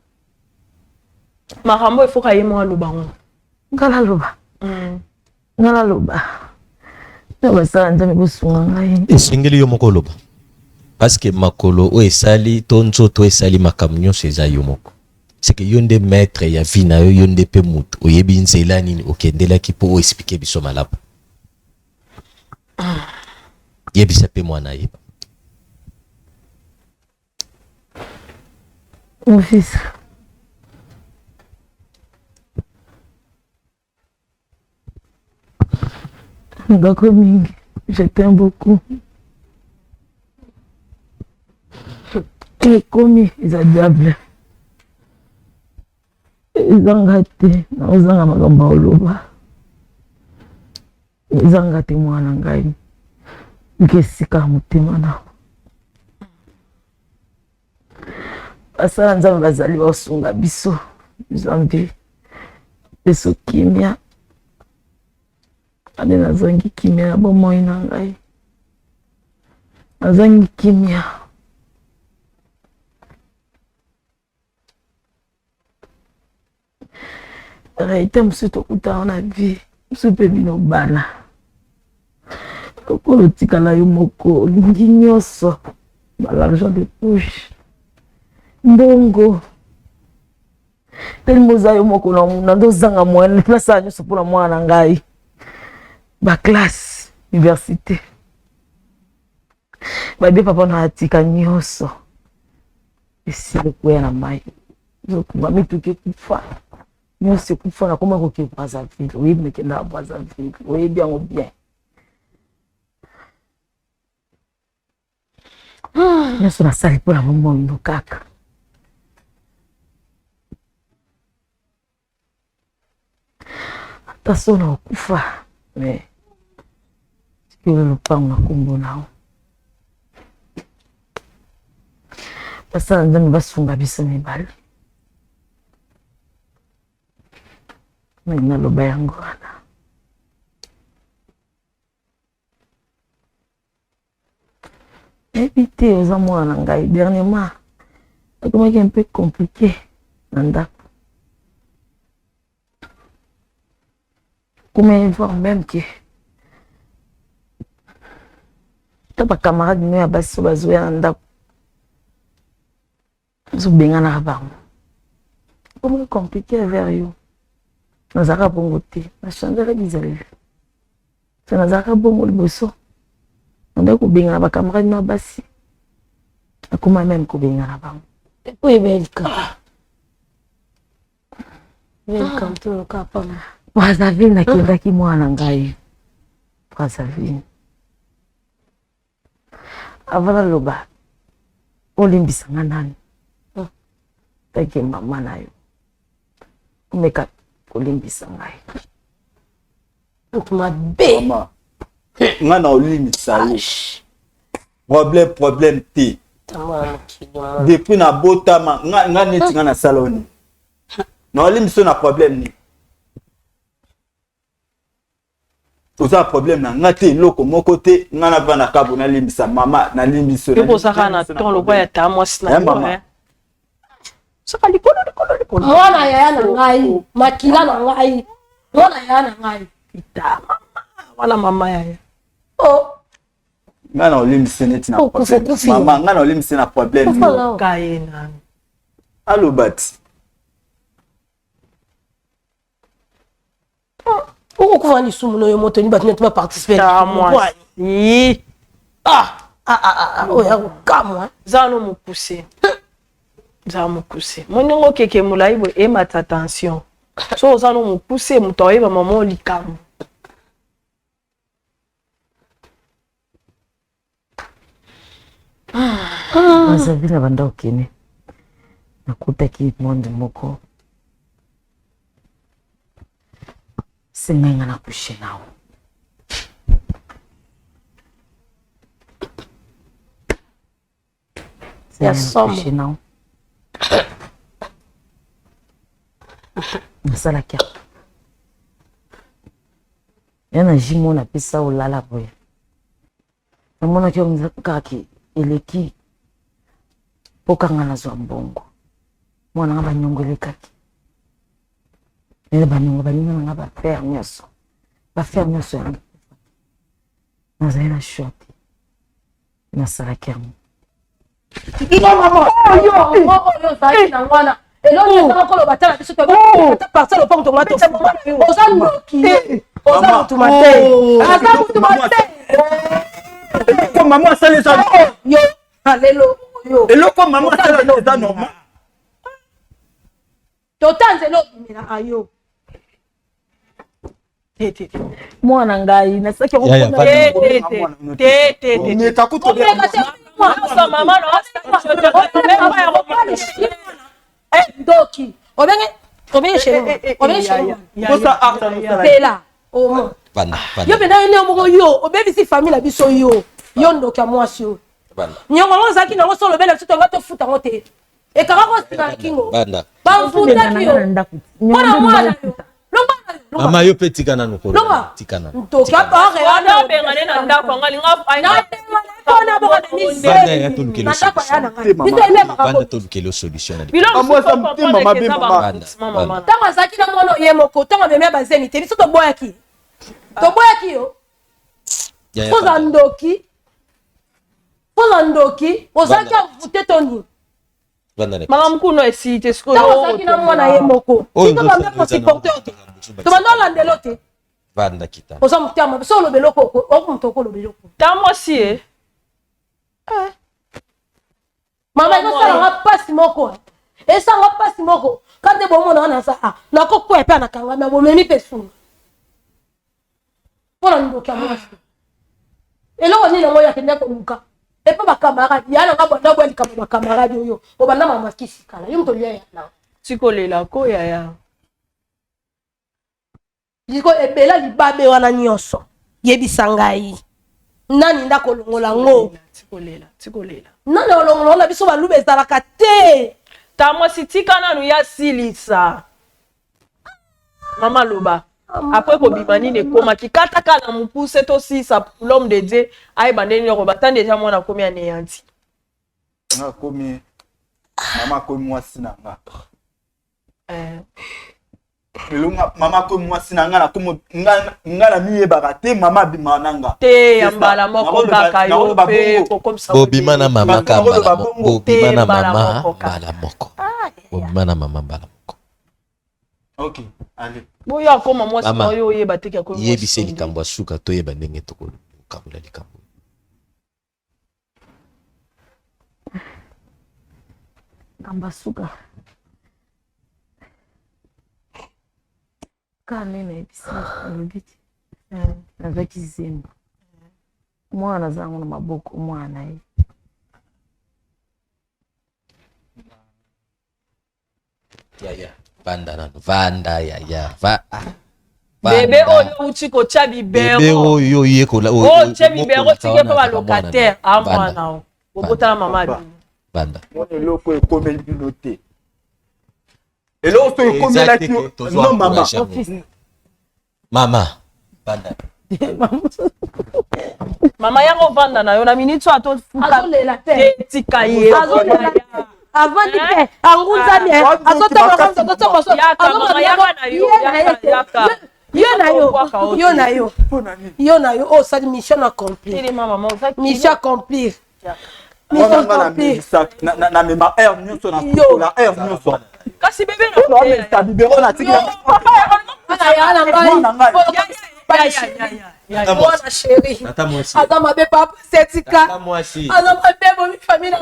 Speaker 9: Makambo efoka ye moko aloba ngo.
Speaker 1: Nga naloba. Nga naloba. Na basala Nzambe bosunga ngai.
Speaker 4: Esengeli yo moko oloba. Parce que makolo oyo esali to nzoto oyo esali makambo nyonso eza yo moko. C'est que yo nde maître ya vie na yo, yo nde pe mutu oyebi nzela nini okendelaki po o expliquer biso malamu. Yebisa pe mwana ayeba.
Speaker 1: Mon fils. Ngako mingi, je t'aime beaucoup. Ekomi eza diable. Ezanga te, naozanga makambo ya koloba. Ezanga te mwana ngai. Luka esika ya motema na. Basala Nzambe bazali basunga biso. Nzambe peso kimia. Ande nazangi kimia na bomoi na ngai. Nazangi kimia. Réalité mosusu tokutana na vie mosusu mpe bino bana. Lokola otikala yo moko, olingi nyonso, ba l'argent de poche, mbongo. Tellement oza yo moko na ndozanga moyen place ya nyonso mpona mwana na ngai. Ba classe, université. Babie papa na atika nyonso. Esili ekweya na mai. Ozokumba mituka ekufa. Nyonso ekufa nakoma koke Brazzaville. Oyebi nakendaka Brazzaville. Oyebi yango bien. Nyonso nasali mpo na bomoi no kaka. Ata so na okufa mais tikelo lopango na nkombo na yo. Basala Nzambe basunga biso mibale. Naloba yango wana. Nayebi te oza mwana na ngai dernièrement ekomaki un peu compliqué na ndako komaki voir même que ata bacamarade no ya basi oyo bazoya na ndako ozobenganaka bango ekomaki compliqué vers yo nazalaka bongo te nachangeaka bizaleli so nazalaka bongo liboso nandaki kobengana bacamarade na basi nakoma meme kobengana bango Brazzaville nakendaki mwana ngai Brazzaville avant naloba olimbisa nga nani take mama na yo omeka kolimbisa ngai
Speaker 2: moto mabe
Speaker 10: mama nga na olimbisa yo problème problème te depuis nabotama nga, nga neti nga nasala oni na olimbisa yo na problème nini oza na problème na nga te eloko moko te nga navanda kabo nalimbisa mama nalimbisi
Speaker 9: yo ozaka na ton lokola ya ta mwasi na yo saka likolo likolo likolo
Speaker 2: mwana yaya na ngai makila na ngai mwana yaya na ngai
Speaker 9: ita mama wana mama yaya
Speaker 2: oh
Speaker 10: nga na olimbisi neti na problème mama nga na olimbisi na problème
Speaker 9: kaye nani
Speaker 10: aloba ti
Speaker 2: okokufa lisumu na yo moto ni bato neti baparticipe oyo ya kokamwa
Speaker 9: za no mokuse za mokuse mo ndenge okeke molai boye emata tension so oza no mokuse moto akoyeba mama likambo
Speaker 1: Brazzaville na banda okende nakutaki monde moko sengai nga na couche nao
Speaker 2: ya somo
Speaker 1: couche nao nasalaki yango ya na jimo napesa olala boye namonaki yango kaka ke eleki mpo kanga nazwa mbongo mwana nga banyongo elekaki nene banyongo baninga na nga bafere nyonso bafere nyonso yango nazali na shwa te nasalaki yango
Speaker 2: oyo ozalaki nango wana elongi ezanga koloba tala biso ata parcelle lopango tonga oza ndoki oza mutu mate aza mutu mate
Speaker 10: eloko mama asali eza
Speaker 2: yo lelo yo
Speaker 10: eloko mama asali eza normal
Speaker 2: tota nzela obimela ayo
Speaker 1: mwana ngai nasalaki
Speaker 2: ndoki obenge obenge chez obenge chez pela omo yo mpenza yo nde moko yo obebisi famille na biso yo yo ndoki ya mwasi oyo niongo yango ozalaki nango so olobela biso tonga tofuta yango te ekanga ko sima na kingo bamfutaki yo mpona mwana yo longwa na yo
Speaker 4: mama yo mpe tika nanu
Speaker 2: longwa
Speaker 4: tika nanu
Speaker 2: ntoki
Speaker 9: abengane na ndako anga
Speaker 2: alingampona boka
Speaker 4: tolukela solution
Speaker 2: ntango azalaki na mwana ye moko ntango amemi ya bazemi te biso toboyaki toboyaki yo. Oza ndoki, oza ndoki, ozalaki envoûté to nini?
Speaker 9: Makambo kuna esili te sikoyo.
Speaker 2: Ntango ozalaki na mwana ye moko, tito banda kosupporte yo te, tobanda olandela yo te.
Speaker 4: Vanda kita.
Speaker 2: Oza motema so oloba eloko, oko moto okoloba eloko.
Speaker 9: Ta mwasi e.
Speaker 2: Mama, ezosalanga mpasi moko, esanga mpasi moko kande bomona wana aza a nakokwea mpe anakangami abomemi mpe sunga mpo na ndoki ya mwasi. Eloko nini yango oyo akende koluka epa bakamarade ya nanga? Banda bwa likambo bakamarade oyo obanda mama kisi kala, yo moto olia ya nanga.
Speaker 9: Tikolela ko yaya.
Speaker 2: Liko ebela libabe wana nyonso, yebisa ngai nani nda kolongola ngo?
Speaker 9: Tikolela, tikolela.
Speaker 2: Nani olongola ngo? Na biso baluba ezalaka te.
Speaker 9: Ta mwasi, tika nanu ya silisa. Mama, loba après kobima nini ekomaki, kataka na mokuse, tosilisa. L'homme de Dieu ayeba ndenge nini akoba tan déjà mwana akomi anéanti.
Speaker 10: Nga akomi mama, akomi mwasi na nga. Lelo mama akomi mwasi na nga, nakomi nga na miyebaka te, mama abimaka na nga.
Speaker 9: Te, ya mbala moko kaka, yo mpe kokomisa.
Speaker 4: Bobima na mama ka mbala moko, bobima na mama mbala moko, bobima na mama mbala moko.
Speaker 10: Ok, allez.
Speaker 9: Boyo akoma mwasi na oyo oyeba te.
Speaker 4: Yebise likambo ya suka, toyeba ndenge tokokabola likambo.
Speaker 1: Likambo ya suka kaka nde nayebisi, alobi te nazwaki zembo, mwana aza yango na maboko, mwana na ye.
Speaker 4: Yaya, vanda nano, vanda yaya, va ah.
Speaker 9: Bebe oyo outi kotya
Speaker 4: bibero oyo oyekola.
Speaker 9: Otye bibero, tike mpe balocataire a mwana o bobotala mama bino.
Speaker 4: Vanda.
Speaker 10: Mona eloko ekomeli bino te, eloko so ekomelaki no mama.
Speaker 4: Mama, vanda.
Speaker 9: Mama yango, ovanda na yo na miniti oyo atofuka.
Speaker 2: Azolela te.
Speaker 9: Tika ye.
Speaker 2: Avandi te, angunzami, azotambola. Yo na yo, yo na yo, yo na yo, osali mission accomplir, mission accomplir, mission accomplir.
Speaker 10: Namema aire nyonso, nasukola aire nyonso.
Speaker 9: Kasi bebe.
Speaker 10: Namelisa bibero, natikila.
Speaker 2: Ya na ngai, mwana chéri aza mabe, papa setika aza mabe, bomi famille na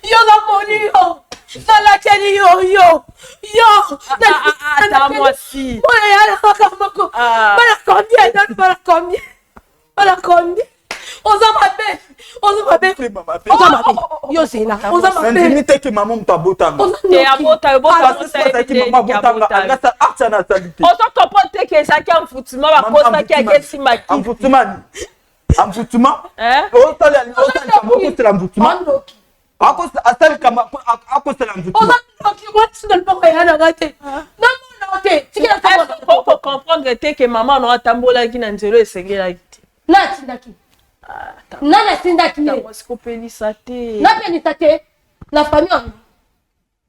Speaker 2: yo, namoni yo, nalakeli yo, yo yo.
Speaker 9: Mwasi.
Speaker 2: Mwana ya kaka moko, bana combien nani? Bana combien? Bana combien? Oza mabe, oza mabe, oza mabe, yo zela, oza mabe.
Speaker 10: Nandimi te ke mama moto abotanga.
Speaker 9: Te, abota yo.
Speaker 10: Azalaki mama abotanga, angasa artia na asali te.
Speaker 9: Ozo comprendre te ke ezalaki envoûtement, bakosaki ake esimba kisi.
Speaker 10: Envoûtement ni envoûtement, osala envoûtement, asalika akosala envoûtement.
Speaker 2: Oza ndoki, mwasi na loboko ya nanga te, namona te, tikela.
Speaker 9: Oko comprendre te ke mama no atambolaki na nzela esengelaki te.
Speaker 2: Na atindaki nani? Atindaki ye?
Speaker 9: Mwasi, kopelisa te.
Speaker 2: Napelisa te na famille wana,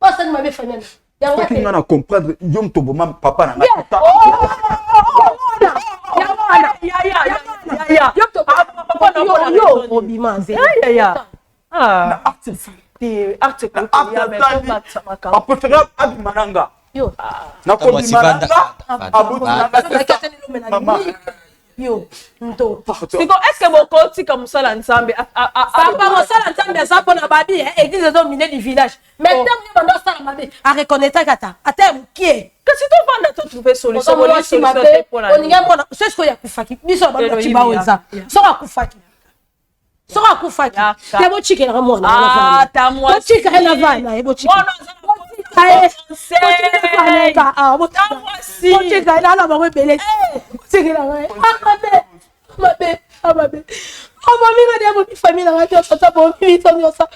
Speaker 2: osali mabe famille wana yango.
Speaker 10: Soki nga na comprendre, yo moto oboma papa na nga.
Speaker 2: Yango wana yo obima nzela.
Speaker 10: Na acte apréféré abima na nga, nakobima na nga, aboti na nga mama.
Speaker 2: Yo nto.
Speaker 9: Siko est ce que bokotika mosala Nzambe?
Speaker 2: Papa, mosala Nzambe aza mpona babi, église eza au milieu du village, mais ntango yo banda osala mabe, areconnaîtraki ata ata ya mokie.
Speaker 9: Kasi tovanda, totrouve solution.
Speaker 2: Mwasi mabe, olingi mona so sikoyo akufaki, biso bato bao eza soki akufaki, soki akufaki te, botikelaka mwana, botika ye na vana ye, botika ye, botika ye nana bango ebele, botikelaka ye. Mabe, mabe, mabe, obominga nde, bomi famille nanga nyonso, ta bomi biso nyonso,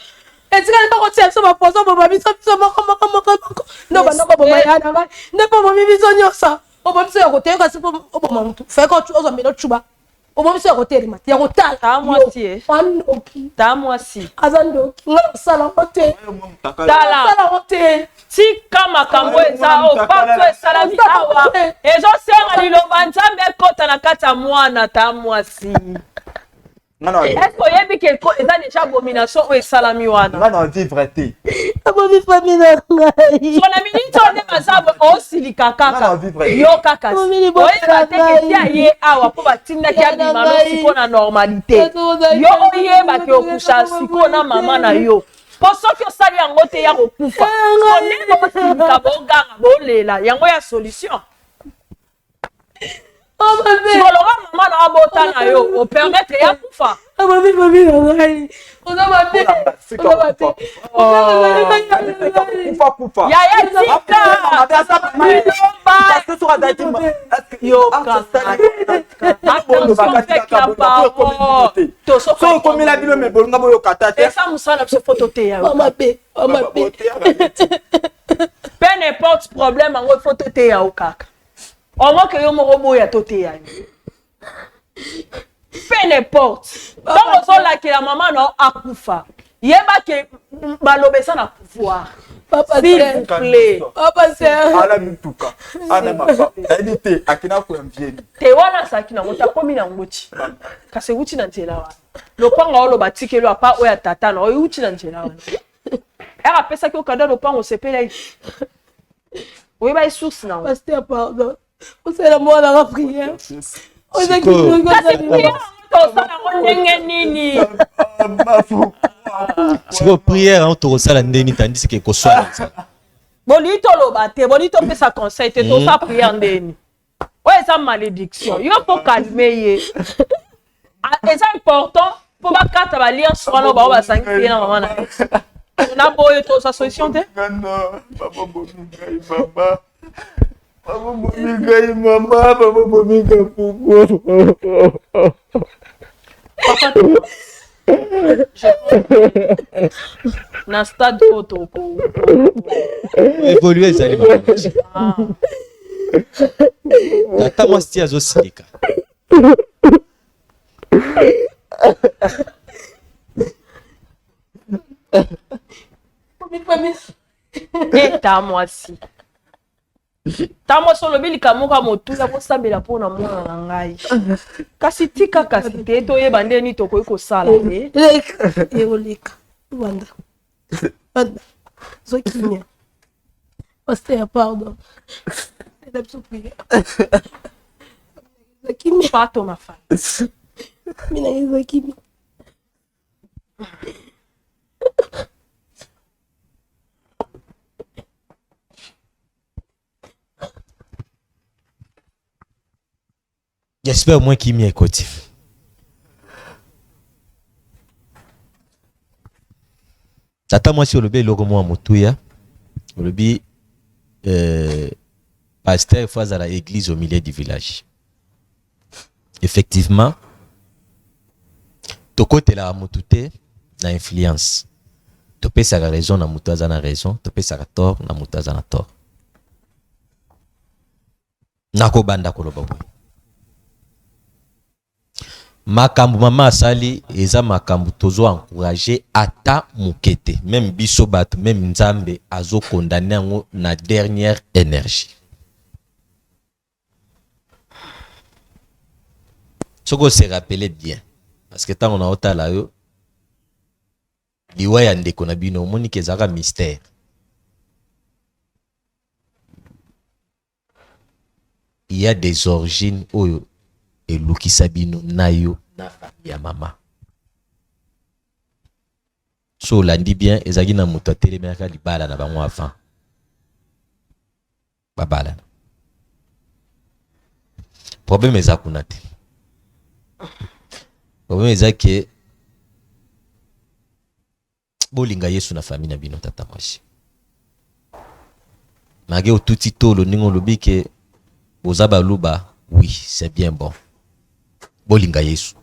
Speaker 2: etikali bakotia biso baposo, boma biso, biso moko moko moko moko nde obanda koboma ya na ngai, nde mpo obomi biso nyonso, obomi biso ya koteyoka si mpo oboma motu feke ozwa mbela ocuba, obomi biso ya kotelema te, ya kotala.
Speaker 9: Mwasi.
Speaker 2: Ndoki.
Speaker 9: Ta mwasi.
Speaker 2: Aza ndoki, nga kosala ngo te.
Speaker 9: Tala.
Speaker 2: Kosala ngo te.
Speaker 9: Tika makambo eza oyo partout esalami awa, ezosenga liloba Nzambe ekɔta na kati ya mwana. Ta mwasi. Est-ce que oyebi ke eza déjà abomination oyo esalami wana?
Speaker 10: Nga na vivre te.
Speaker 2: Abomi famille na ngai.
Speaker 9: So na minute oyo nde baza osilika kaka. Yo kaka. Oyeba te ke ti aye awa mpo batindaki abima no sikoyo na normalité. Yo oyeba ke okusha sikoyo na mama na yo. Mpo soki osali yango te ya kokufa. So nde bosilika boganga bolela yango ya solution. Sikoloba mama na abota na yo opermettre ya kufa.
Speaker 2: Abomi famille na ngai. Oza mabe. Oza mabe.
Speaker 10: Kufa kufa.
Speaker 9: Yaya tika.
Speaker 10: Soki okomela bino me bolinga boyoka ta te.
Speaker 9: Esa mosala biso fo toteya yo.
Speaker 2: Mabe. Mabe.
Speaker 9: Peu n'importe problème yango fo toteya yo kaka. Omoke yo moko boya toteya yo. Peu n'importe. Ntango ozolakela mama na yo akufa, yeba ke maloba eza na pouvoir. S'il vous plaît.
Speaker 2: Papa sœur.
Speaker 10: Ala mituka. Ana mapa. Nayebi te akenda koyamvieni.
Speaker 9: Te wana azalaki nango te akomi nango ti. Kasi ewuti na nzela wana. Lopango oloba tikeli apa oyo ya tata na oyo ewuti na nzela wana. Ere apesaki yo kado ya lopango osepelaki. Oyeba ye source nango.
Speaker 2: Pasteur pardon. Osala mwana nga prière.
Speaker 9: Kasi prière tosala yango ndenge nini?
Speaker 4: Sikoyo prière yango tokosala ndenge nini tandis ke koswala nzambe.
Speaker 9: Bolingi toloba te, bolingi topesa conseil te, tosala prière ndenge nini? Oyo eza malédiction. Yo faut calmer ye. Eza important mpo bakata ba alliance wana bango basangisi ye na mama na ye. Na boye tozwa solution te?
Speaker 10: Mama bomi ngai mama. Mama bomi ngai mama, mama bomi ngai pourquoi?
Speaker 9: Papa na stade oyo toko
Speaker 4: évolue ezali makambo. Tata mwasi ti azosilika.
Speaker 9: Eta mwasi. Ta mwasi olobi likambo moko ya motuya bosambela mpo na mwana na ngai. Kasi tika kasi te toyeba nde nini tokoki kosala te.
Speaker 2: Ekoleka. Banda. Banda. Zwa kimia. Pasteur pardon. Ela biso prière. Zwa kimia.
Speaker 9: Pato ma femme.
Speaker 2: Mina zwa kimia.
Speaker 4: J'espère moins kimia ekoti. Tata mwasi olobi eloko mwa motuya, olobi euh, pasteur faut azala église au milieu du village. Effectivement, tokotelaka mutu te na influence. Topesaka raison na mutu aza na raison, topesaka tort na mutu aza na tort. Nakobanda koloba boye. Makambo mama asali eza makambo tozo encourager ata moke te. Meme biso bato, meme Nzambe azo condamner yango na dernière énergie. Soki o se rappeler bien, parce que tango na otala yo liwa ya ndeko na bino omoni ke ezalaka mystère. Il y a des origines oyo elukisa bino na yo na famille ya mama. So olandi bien, ezalaki na moto atelemelaka libala na bango avant babalana. Problème eza kuna te. Problème eza ke bolinga Yesu na famille na bino tata mwasi. Malgré otuti tolo ndenge olobi ke boza baluba, oui, c'est bien bon. Bolinga Yesu.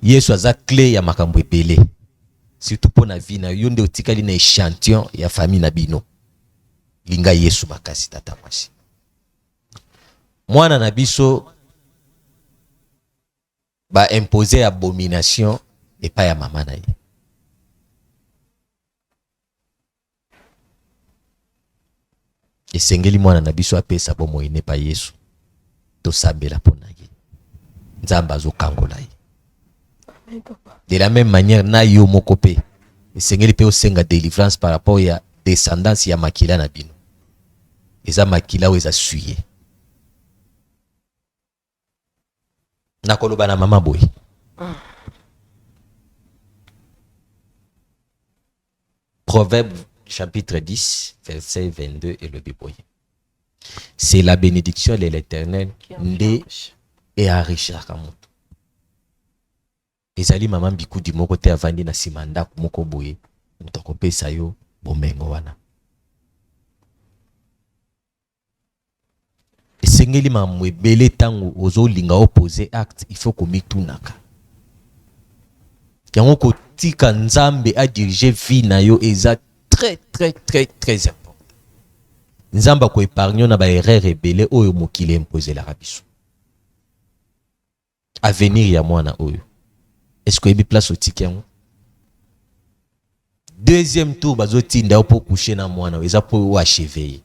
Speaker 4: Yesu aza clé ya makambo ebele. Surtout mpo na vie na yo nde otikali na échantillon ya famille na bino. Linga Yesu makasi tata mwasi. Mwana na biso ba imposer abomination epai ya mama na ye. Esengeli mwana na biso apesa bomoi ne pa Yesu. Tosambela mpo na ye. Nzambe azokangola ye. De la même manière na yo moko mpe esengeli mpe osenga délivrance par rapport ya descendance ya makila na bino. Eza makila oyo eza suye. Nakoloba na mama boye. Proverbe chapitre 10 verset 22 elobi boye. C'est la bénédiction de l'Éternel nde enrichiraka moto. Ezali mama mbikudi moko te avandi na nsima ndako moko boye moto akopesa yo bomengo wana. Esengeli makambo ebele ntango ozolinga opose acte, il faut komitunaka yango. Kotika Nzambe adirige vie na yo eza très très très très important. Nzambe akoépargne na baerreur ebele oyo mokili imposelaka biso. Avenir ya mwana oyo, est-ce que oyebi place otiki yango? Deuxième tour bazotinda yo mpo coucher na mwana oyo, eza mpo oachever ye.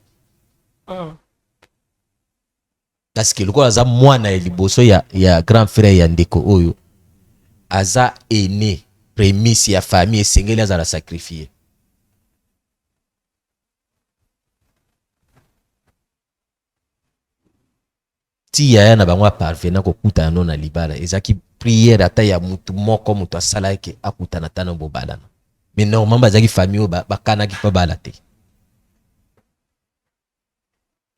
Speaker 4: Parce que lokola aza mwana ya liboso ya grand frère ya ndeko oyo aza aîné, prémices ya famille, esengeli azala sacrifié. Ti yaya na bango aparvenir kokutana no na libala, ezalaki prière ata ya mutu moko, moto asalaki akutana ata na bobalana. Mais normalement bazalaki famille oyo bakanaki mpo bala te.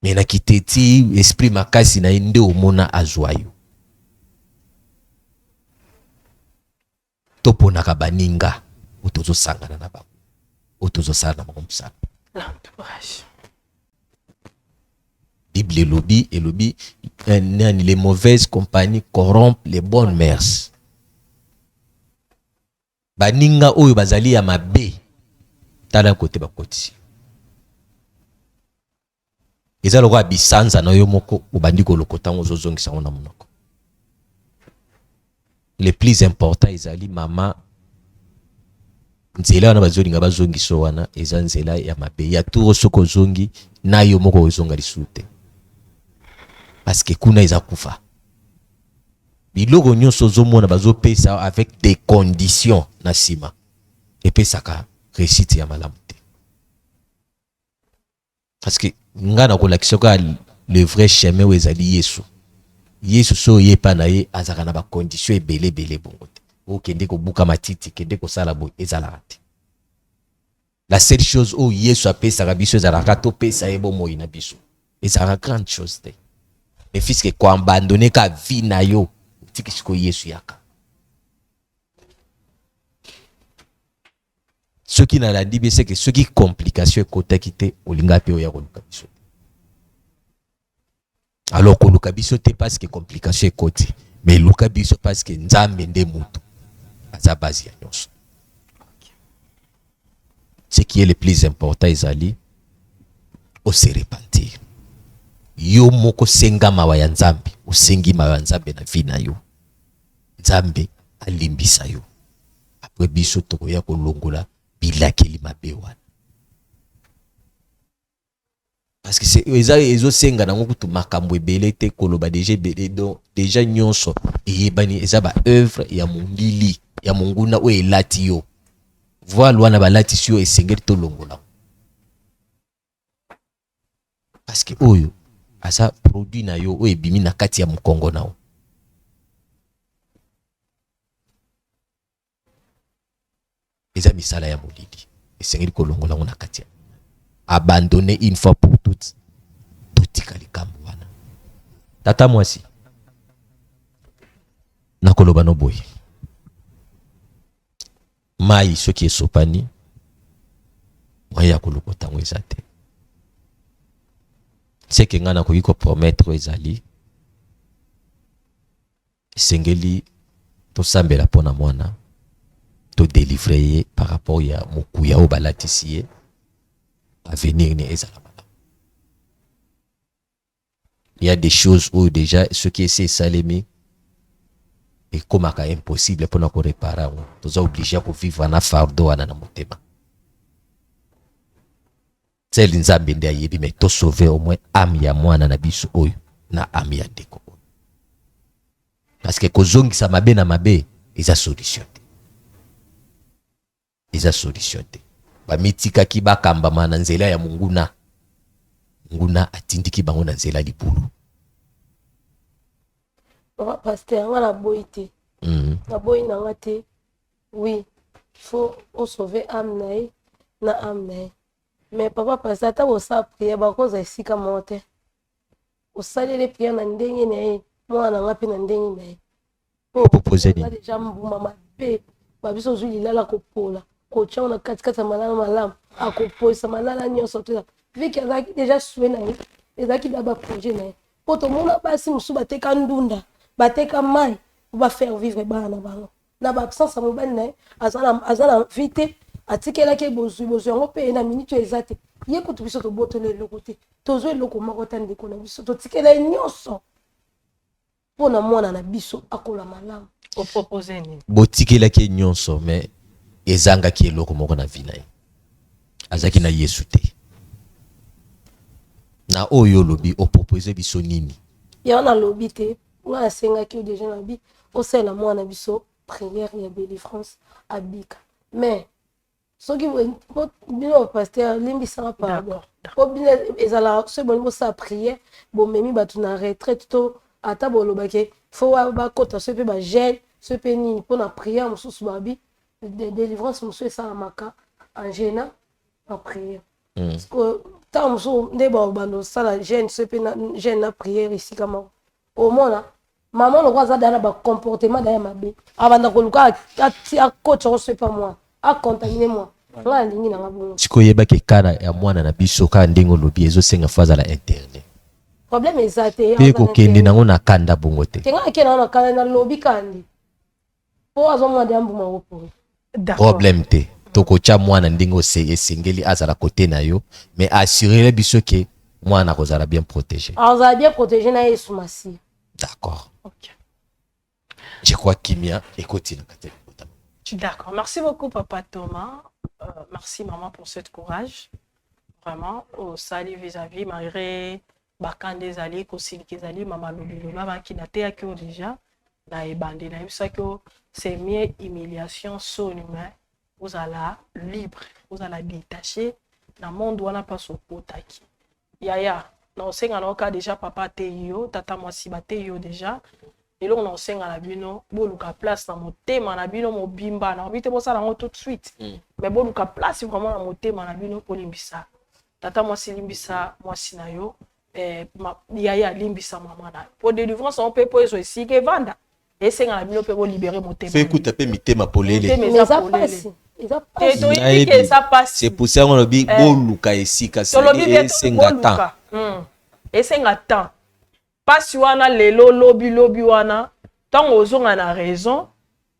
Speaker 4: Mais na kiteti esprit makasi na ye nde omona azwa yo. Toponaka baninga oyo tozosangana na bango, oyo tozosala na bango mosala.
Speaker 9: L'entourage.
Speaker 4: Bible elobi nani, les mauvaises compagnies corrompent les bonnes mœurs. Baninga oyo bazali ya mabe, tala kote bakotisi. Eza lokola bisanza na yo moko obandi kolokota yango, ozozongisa yango na monoko. Le plus important ezali mama, nzela wana bazolinga bazongisa wana eza nzela ya mabe ya turo. Soki ozongi na yo moko, ozonga lisusu te, parce que kuna eza kufa. Biloko nyonso ozomona bazopesa avec des conditions na nsima epesaka réussite ya malamu te. Parce que nga nakolakisa kaka le vrai chemin oyo ezali Yesu. Yesu so oye epa na ye, azalaka na bacondition ebele ebele bongo te. Okende kobuka matiti, kende kosala boye, ezalaka te. La seule chose oyo Yesu apesaka biso ezalaka topesa ye bomoi na biso. Ezalaka grande chose te, mais puisque koabandonner ka vie na yo, otiki sikoyo Yesu yaka. Soki nalandi bien, seke soki complication ekotaki te, olinga mpe oya koluka biso te. Alors koluka biso te parce que complication ekoti, mais luka biso parce que Nzambe nde mutu aza base ya nyonso. Ce qui est le plus important ezali ose repentir yo moko, senga mawa ya Nzambe. Osengi mawa ya Nzambe na vie na yo, Nzambe alimbisa yo. Après biso tokoya kolongola bilakeli mabe wana, parce que c'est eza ezosenga nango kutu makambo ebele te, koloba déjà ebele. Donc déjà nyonso eyebani, eza ba œuvre ya molili ya monguna oyo elati yo, voile wana balatisi yo, esengeli tolongola, parce que oyo aza produit na yo oyo ebimi na kati ya mokongo na yo. Eza misala ya molili, esengeli kolongola yango na kati ya abandonner une fois pour toutes. Totika likambo wana. Tata mwasi, nakoloba no boye: mai soki esopani, moyen ya kolokota yango eza te. Seke ngai nakoki kopromettre oyo ezali, esengeli tosambela mpo na mwana, todélivrer ye par rapport ya mokuya oyo balatisi ye, avenir ne ezala malamu. Il y a des choses oyo déjà soki esi esalemi, ekomaka impossible mpona koréparer yango. Toza obligé ya kovivre na fardeau wana na motema. Seul Nzambe nde ayebi, mais tosauve au moins âme ya mwana na biso oyo na âme ya ndeko oyo. Parce que kozongisa mabe na mabe eza solution te. Eza solution te. Bamitikaki bakambama na nzela ya monguna. Nguna atindiki bango na nzela libulu.
Speaker 2: Papa pasteur, nga naboyi te. Naboyi na nga te. Oui, faut osauver âme na ye na âme na ye. Mais papa pasteur, ata bosala prière bakozwa esika moko te. Osaleli prière na ndenge na ye, mwana na nga mpe na ndenge na ye.
Speaker 4: Propose nini?
Speaker 2: Deja mbuma mabe babiso ozwi lilala kopola kotya na katikati ya malala malamu akopolisa malala nyonso to viki azalaki deja sue na ye ezalaki da baprojet na ye mpo tomona basi mosusu bateka ndunda bateka mai mpo bafaire vivre bana na bango na baabsence ya mobali na ye aza na vie te atikelaki ye bozwi bozwi yango mpe na minute oyo eza te ye kutu biso tobotoli eloko te tozwa eloko moko ta ndeko na biso totikela ye nyonso mpo na mwana na biso akola malamu.
Speaker 9: O proposer nini?
Speaker 4: Botikelaki ye nyonso mais ezangaki eloko moko na vie na ye. Azalaki na Yesu te. Na oyo olobi o proposer biso nini?
Speaker 2: Yango nalobi te, nga nasengaki yo deja nalobi osalela mwana biso prière ya delivrance abika. Mais soki bino ba pasteur limbisanga pardon po bino ezalaka soki bolingi bosala prière bomemi bato na retraite to ata bolobaki fo bakota soki mpe bagene soki mpe nini mpo na prière mosusu babi délivrance mosusu esalamaka en gena na prière ntango mosusu nde babanda osala gene soki mpe gene na prière esika moko omona mama lokola aza daya na bacomportement daya mabe abanda koluka akotya ngo soki pa mwana acontamine mwana ngai nalingi nanga bongo.
Speaker 4: Sikoyo yebaki kaka ya mwana na biso kaka ndenge olobi ezosenga fo azala interne.
Speaker 2: Problème eza te.
Speaker 4: Mpe kokende nango na kanda bongo te.
Speaker 2: Te ngai akende nango na kanda nalobi kaka nde mpo azwa mwana ya mbuma ngo pori.
Speaker 4: Problème te. Tokotya mwana ndenge esengeli azala kote na yo mais assurele biso ke mwana akozala bien protégé.
Speaker 2: Azala bien protégé na Yesu Masiya.
Speaker 4: D'accord.
Speaker 9: Ok.
Speaker 4: Je crois kimia ekoti na kati ya libota.
Speaker 9: D'accord. Merci beaucoup papa Thomas. Merci maman pour cette courage. Vraiment osali vis-à-vis malgré bakanda ezali kosilika ezali mama lobi loba baki nateyaki yo déjà na ebandi nayebisaki yo c'est mieux humiliation soni mais ozala libre ozala détaché na monde wana mpasi okotaki yaya na osenga na oka déjà papa ateyi yo tata mwasi bateyi yo déjà eloko na osenga na bino boluka place na motema na bino mobimba na obi te bosala yango tout de suite mais boluka place vraiment na motema na bino kolimbisa tata mwasi limbisa mwasi na yo yaya limbisa mama na yo po délivrance yango mpe po ezwa esika evanda esenga na bino mpe bolibere motema
Speaker 4: Fe ekuta mpe mitema polele.
Speaker 9: Mitema eza
Speaker 2: Eza
Speaker 9: polele.
Speaker 2: pasi. Eza
Speaker 9: Te,
Speaker 2: pasi.
Speaker 9: toyebi ke eza pasi.
Speaker 4: C'est pour ça qu'on lobi boluka esika
Speaker 9: Tolobi
Speaker 4: c'est
Speaker 9: bien
Speaker 4: esenga temps.
Speaker 9: boluka. Esenga temps. Pasi wana lelo lobi lobi wana ntango ozonga na raison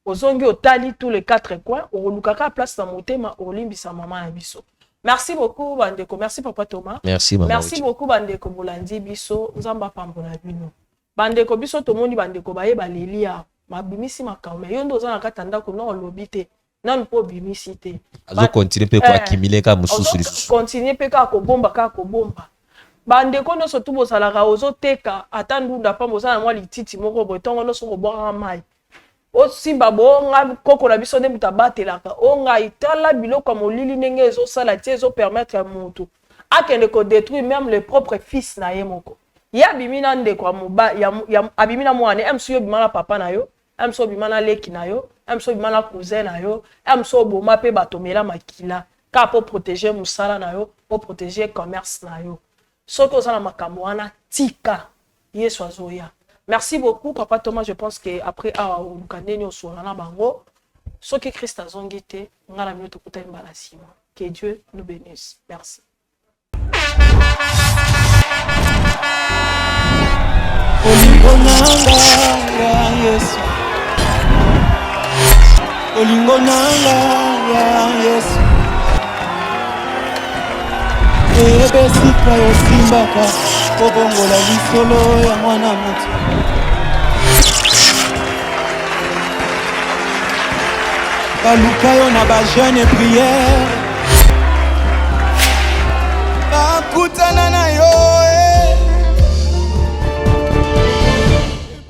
Speaker 9: ozongi otali tous les quatre coins okoluka kaka place na motema olimbisa mama na biso. Merci beaucoup bandeko, merci papa Thomas.
Speaker 4: Merci mama.
Speaker 9: Merci
Speaker 4: Uchi.
Speaker 9: beaucoup bandeko bolandi biso, Nzambe apambola bino. Bandeko biso tomoni bandeko baye baleli ya mabimisi makambo mais yo nde oza na kati ya ndako na olobi te nanu mpo obimisi te.
Speaker 4: Azo continuer mpe ko accumuler kaka mosusu lisusu.
Speaker 9: Continuer mpe kaka kobomba kaka kobomba. Bandeko nyonso tu bozalaka ozoteka ata ndunda pamba oza na mwa lititi moko boye ntongo nyonso kobwakaka mai osimba bonga koko na biso nde moto abatelaka o ngai tala biloko ya molili ndenge ezosala ti ezopermettre ya motu akende kodétruire même le propre fils na ye moko ye abimi na ndeko ya moba ya abimi na mwana ye mosusu yo obima na papa na yo ye mosusu obima na leki na yo ye mosusu obima na cousin na yo ye mosusu oboma mpe bato omela makila kaka mpo protéger mosala na yo mpo protéger commerce na yo soki oza na makambo wana tika Yesu azoya. Merci beaucoup papa Thomas, je pense que après awa oluka ndeni osolola na bango soki Christ azongi te nga na bino tokutani mbala nsima. Que Dieu nous bénisse. Merci.
Speaker 11: Olingo nanga ya Yesu, olingo nanga ya Yesu, eyebe esika yosimbaka kobongola lisolo ya mwana moto. Baluka yo na ba jeune prière, bakutana.